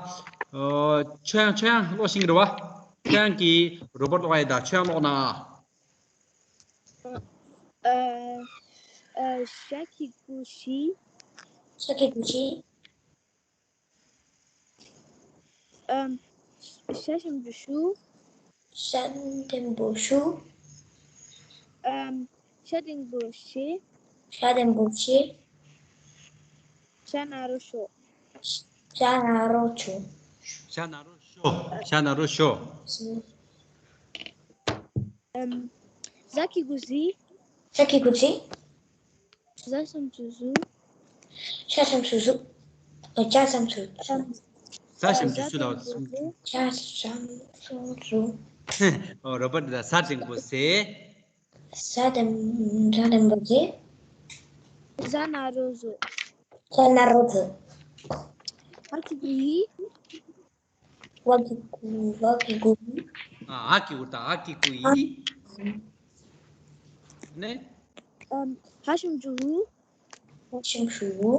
ཆོས་དབྱངས། ཆོས་དབྱངས་ཀློག་ཤེས་ཀྱི་རེད་བ། ཆོས་དབྱངས་ཀྱིས་རོ་པོཊ་ཀློག་ཡ་ཡིན་ད། ཆོས་དབྱངས་ཀློག་ན། ཨ། ཨ། ཤ་གི་གུ་ཤི། ཤ་གི་གུ་ཤི། ཨམ། ཤ་ཞབས་ཀྱུ་ཤུ། ཤ་འགྲེང་བུ་ཤུ། ཨམ། ཤ་འགྲེང་བུ་ཤེ། ཤ་འགྲེང་བུ་ཤེ། ཤ་ན་རོ་ཤོ། ཤ་ན་རོ་ཤོ། ཤ་ན་རོ་ཤོ། ཤ་ན་རོ་ཤོ། ཨམ། ཟ་གི་གུ་ཟི། ཟ་གི་གུ་ཟི། ཟ་ཞབས་ཀྱུ་ཟུ། ཤ་ཞབས་ཀྱུ་ཟུ། ཨ། ཇ་ཞབས་ཀྱུ་ཟུ། ཟ་ཞབས་ཀྱུ་ཟུ་ལ། ཇ་ཞབས་ཀྱུ་ཟུ། ཨོ། རོ་པོཊ་ལ། ཟ་འགྲེང་བུ་ཟེ། ཟ་འགྲེང་། ཟ་འགྲེང་བུ་ཟེ། ཟ་ན་རོ་ཟོ། ཟ་ན་རོ་ཟོ། ཧ་གི་གུ་ཧི། ཝ་གི་གུ། ཝ་གི་གུ་ཧི། ཨ། ཧ་གི་གུ། ད་ཧ་གི་གུ་ཧི། ནས། ཨམ། ཧ་ཞབས་ཀྱུ་ཧུ། ཧ་ཞབས་ཀྱུ་ཧུ།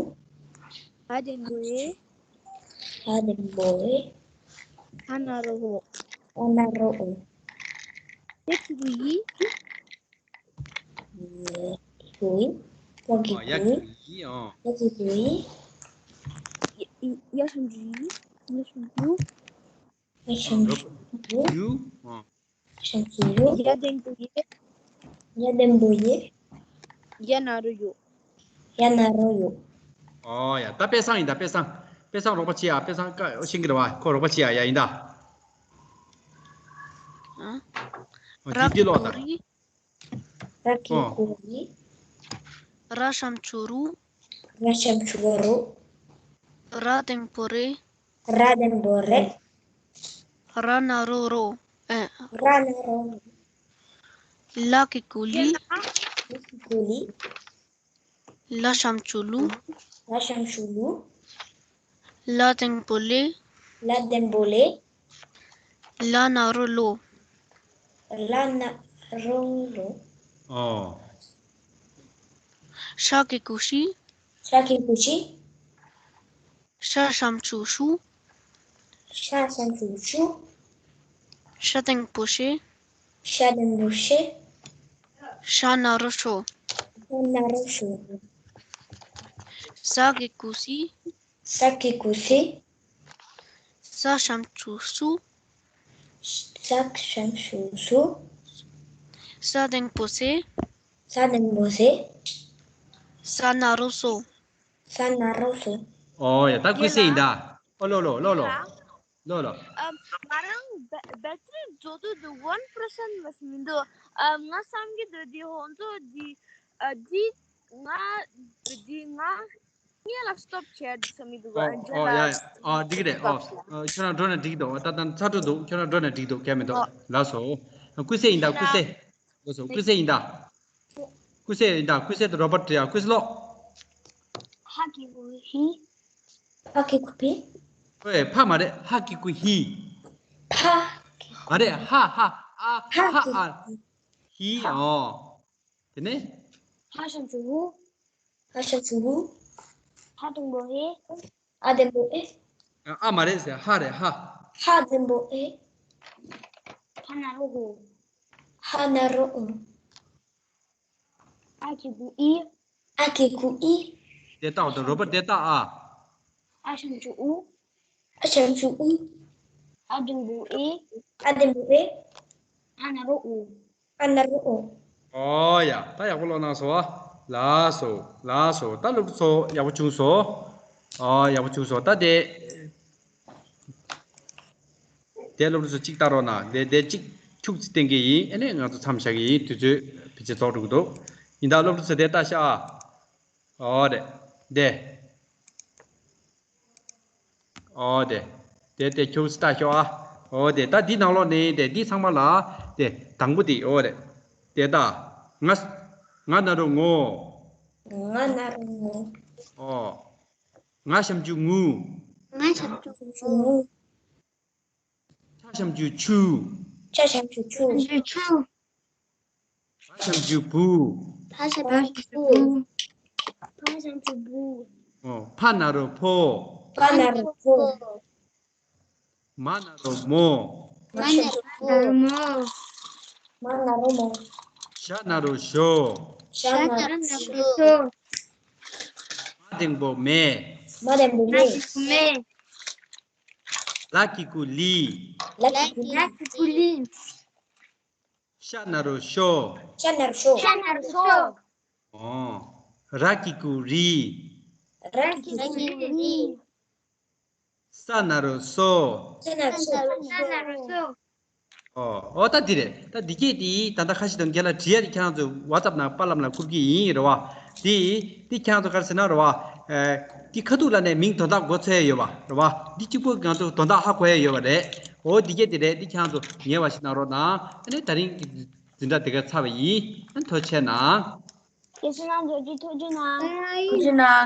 ཧ་འགྲེང་བུ་ཧེ། ཧ་འགྲེང་བུ་ཧེ། ཧ་ན་རོ་ཧོ། ཧ་ན་རོ་ཧོ། ཡ་གི་གུ་ཡི། ཡ་གི་གུ་ཡི། ཡ་གི་གུ་ཡི། ཨོ། ཡ་གི་གུ་ཡི། ཡ་གི་གུ་ཡི། ཡ་ཡ་ཞབས་ཀྱུ་ཡི། ཡ་ཞབས་ཀྱུ། ཡ་ཞབས་ཀྱུ་ཡུ། ཡུ། ཨོ། ཞབས་ཀྱུ་ཡུ། ཡ་འགྲེང་བུ་ཡེ། ཡ་འགྲེང་བུ་ཡེ། ཡ་ན་རོ་ཡོ། ཡ་ན་རོ་ཡོ། ཨོ་ཡ། ད་དཔེ་བཟང་ཡིན་ད། དཔེ་བཟང་། དཔེ་བཟང་རོགས་པ་བྱེད་ཡ། དཔེ་བཟང་ཀ་ཤེས་ཀྱི་རེད་བ། ཁོ་རོགས་པ་བྱེད་ཡ། ཡ་ཡིན་ད། ཨ། ཨོ། ར་འདི་འདི་ཀློག་ད། གི་གུ་རི། ར་གི་ཨོ། གུ་རི། ར་ཞབས་ཀྱུ་རུ། ར་ཞབས་ཀྱུ་རུ། ར་འགྲེང་བུ་རེ། ར་འགྲེང་བུ་རེ། ར་ན་རོ་རོ། ཨེ། ར་ན་རོ་རོ། ལ་གི་གུ་ལི། ལ་གི་གུ་ལི། ལ་ཞབས་ཀྱུ་ལུ། ལ་ཞབས་ཀྱུ་ལུ། ལ་འགྲེང་བུ་ལེ། ལ་འགྲེང་བུ་ལེ། ལ་ན་རོ་ལོ། ལ་ན་རོ་ལོ། ཨོ། ཤ་གི་གུ་ཤི། ཤ་གི་གུ་ཤི། ཤ་ཞབས་ཀྱུ་ཤུ། ཤ་ཞབས་ཀྱུ་ཤུ། ཤ་འགྲེང་བུ་ཤེ། ཤ་འགྲེང་བུ་ཤེ། ཤ་ན་རོ་ཤོ། ཤ་ན་རོ་ཤོ། ཟ་གི་གུ་ཟི། ཟ་གི་གུ་ཟི། ཟ་ཞབས་ཀྱུ་ཟུ། ཟ་ཞབས་ཀྱུ་ཟུ། ཟ་འགྲེང་བུ་ཟེ། ཟ་འགྲེང་བུ་ཟེ། ཟ་ན་རོ་ཟོ། ཟ་ན་རོ་ཟོ། ཨོ་ཡ། ད་ཀུན་གསལ་ཡིན་ད། ཨོ་ལོ་ལོ་ལོ་ལོ། ལོ་ལོ། ཨ། ང་རང་བེ་བེ་ཊི་རི་རྫོགས་དུས་དུ་ཝན་པར་སེན་ཊི་མ་ཟད་མི་འདུག་ཨ། ང་བསམ་གྱི་འདུག་འདི་ཧོན་ཏོ་འདི། ཨ། འདི་ང་འདི་ང་སྔོན་ལ་སི་ཊོབ་བྱས་འདུག་བསམ་གྱི་འདུག་ཨོ་ཨོ་ཡ་ཡ། ཨོ་འགྲིག་གི་རེད། ཨོ་ཨོ་ཁྱོད་རང་འགྲོ་ན་འགྲིག་གི་འདུག་ད་ད་ཚ་དྲོད་འདུག་ཁྱོད་རང་འགྲོ་ན་འགྲིག་འདུག་གལ་མི་འདུག་ཨོ། ལགས་སོ། ཀུན་གསལ་ཡིན་ད། ཀུན་གསལ། ལགས་སོ། ཀུན་གསལ་ཡིན་ད། ཀུན་གསལ་ཡིན་ད། ཀུན་གསལ་དུ་རོ་པོཊ་བྲིས་ཡ། ཀུན་གསལ་ཀློག་ཧ་གི་གུ་ཧི། ཕ་གི་གུ་ཕི། ཨོའི་ཕ་མ་རེད། ཧ་གི་གུ་ཧི། ཕ་གི་གུ། མ་རེད། ཧ་ཧ་ཨ་ཧ་ཧ་གི་ཨ་གུ་ཧི། ཧི། ཧ། ཨོ། དེ་ནས། ཧ་ཞབས་ཀྱུ་ཧུ། ཧ་ཞབས་ཀྱུ་ཧུ། ཧ་འགྲེང་བུ་ཧེ། ཨ་འགྲེང་བུ་ཨེ། ཨ་མ་རེད་ཟེར། ཧ་རེད། ཧ། ཧ་འགྲེང་བུ་ཨེ། ཧ་ན་རོ་ཧོ། ཧ་ན་རོ་ཧོ། ཨ་གི་གུ་ཨི། ཨ་གི་གུ་ཨི། དེ་ལྟ་བ་དང་རོ་པོཊ་དེ་ལྟ་ཨ། ཨ་ཞབས་ཀྱུ་ཨུ། ཨ་ཞབས་ཀྱུ་ཨུ། ཨ་འགྲེང་བུ་ཨེ། ཨ་འགྲེང་བུ་ཨེ། ཨ་ན་རོ་ཨུ། ཨ་ན་རོ་ཨུ། ཨོ་ཡ། ད་ཡག་པོ་ཀློག་གནང་སོང་། ལགས་སོ། ལགས་སོ། ད་སློབ་ཕྲུག་ཚོ་ཡག་པོ་བྱུང་སོང་། ཨོ་ཡག་པོ་བྱུང་སོང་། ད་དེ། དེ་སློབ་ཕྲུག་ཚོ་གཅིག་ལྟ་རོགས་གནང་། དེ་དེ་གཅིག་ཁྱུག་ཙམ་བསྟན་གྱི་ཡིན། ཨ་ནི་ང་ཚོ་མཚམས་བཞག་གི་ཡིན། དུས་ཚོད་ཕལ་ཆེར་རྫོགས་འགྲོ་གི་འདུག་ཡིན་ད་སློབ་ཕྲུག་ཚོ་དེ་ལྟ་ཤག་ཨ། ཨོ་རེད། དེ། ཨོ་དེ། དེ་དེ་ཁྱུག་ཙམ་ལྟ་ཤོག་ཨ། ཨོ་དེ་ད་འདི་ནང་ལོགས་ནས་དེ་འདི་ཚང་མ་ལ་དེ་དང་པོ་དེ། ཨོ་རེད། དེ་ད། ང་། ང་ན་རོ་ངོ་། ང་ན་རོ་ངོ་། ཨོ། ང་ཞབས་ཀྱུ་ངུ། ང་ཞབས་ཀྱུ་ངུ། ཆ་ཞབས་ཀྱུ་ཆུ། ཆ་ཞབས་ཀྱུ་ཆུ། ཆུ། བ་ཞབས་ཀྱུ་བུ། བ་ཞབས་ཀྱུ་བུ། བ་ཞབས་ཀྱུ་བུ། ཨོ། ཕ་ན་རོ་ཕོ། ཕ་ན་རོ་ཕོ། མ་ན་རོ་མོ། མ་ན་རོ་མོ། མ་ན་རོ་མོ། ཞ་ན་རོ་ཞོ། ཞ་ན་རོ་ཞོ། མ་འགྲེང་པོ་མེ། མ་འགྲེང་པོ་མེ། ལ་གི་གུ་ལི། ལ་གི་གུ་ལི། ཤ་ན་རོ་ཤོ། ཤ་ན་རོ་ཤོ། ཤ་ན་རོ་ཤོ། ཨོ། ར་གི་གུ་རི། ར་གི་གུ་རི། ས་ན་རོ་སོ། ས་ན་རོ་སོ། ཨོ། ཨོ་ད་འདི་རེད། ད་འདི་སྐད་དེ་ད་ལྟ་ཁ་ཤས་དང་རྒན་ལགས་བྲིས་ཡ་དེ་ཁྱེད་རང་ཚོ་ཝ་ཙབ་ནང་པཱ་ལགས་ལ་བསྐུར་གྱི་ཡིན་རེད་བ། དེ་དེ་ཁྱེད་རང་ཚོ་ག་རེ་ཟེར་ན་རེད་བ། ཨེ། འདི་ཁ་ཐུག་ལ་ནས་མིང་དོན་དག་མགོ་ཚོས་ཡོད་པ་རེད་བ། འདི་གཅིག་པོ་ང་ཚོ་དོན་དག་ཧ་གོ་ཡ་ཡོད་པ་རེད། འོ་འདི་སྐད་དེ་རེད། འདི་ཁྱེད་རང་ཚོ་ཉེ་བ་ཞིག་གནང་རོགས་གནང་། ཨ་ནི་ད་རིང་གི་འཛིན་གྲྭ་འདི་ག་ཚར་བ་ཡིན། ཨ་ནི་ཐུགས་རྗེ་གནང་། དགེ་བཤེས་རྣམ་ཚོ་ཐུགས་རྗེ་གནང་། ཐུགས་རྗེ་གནང་།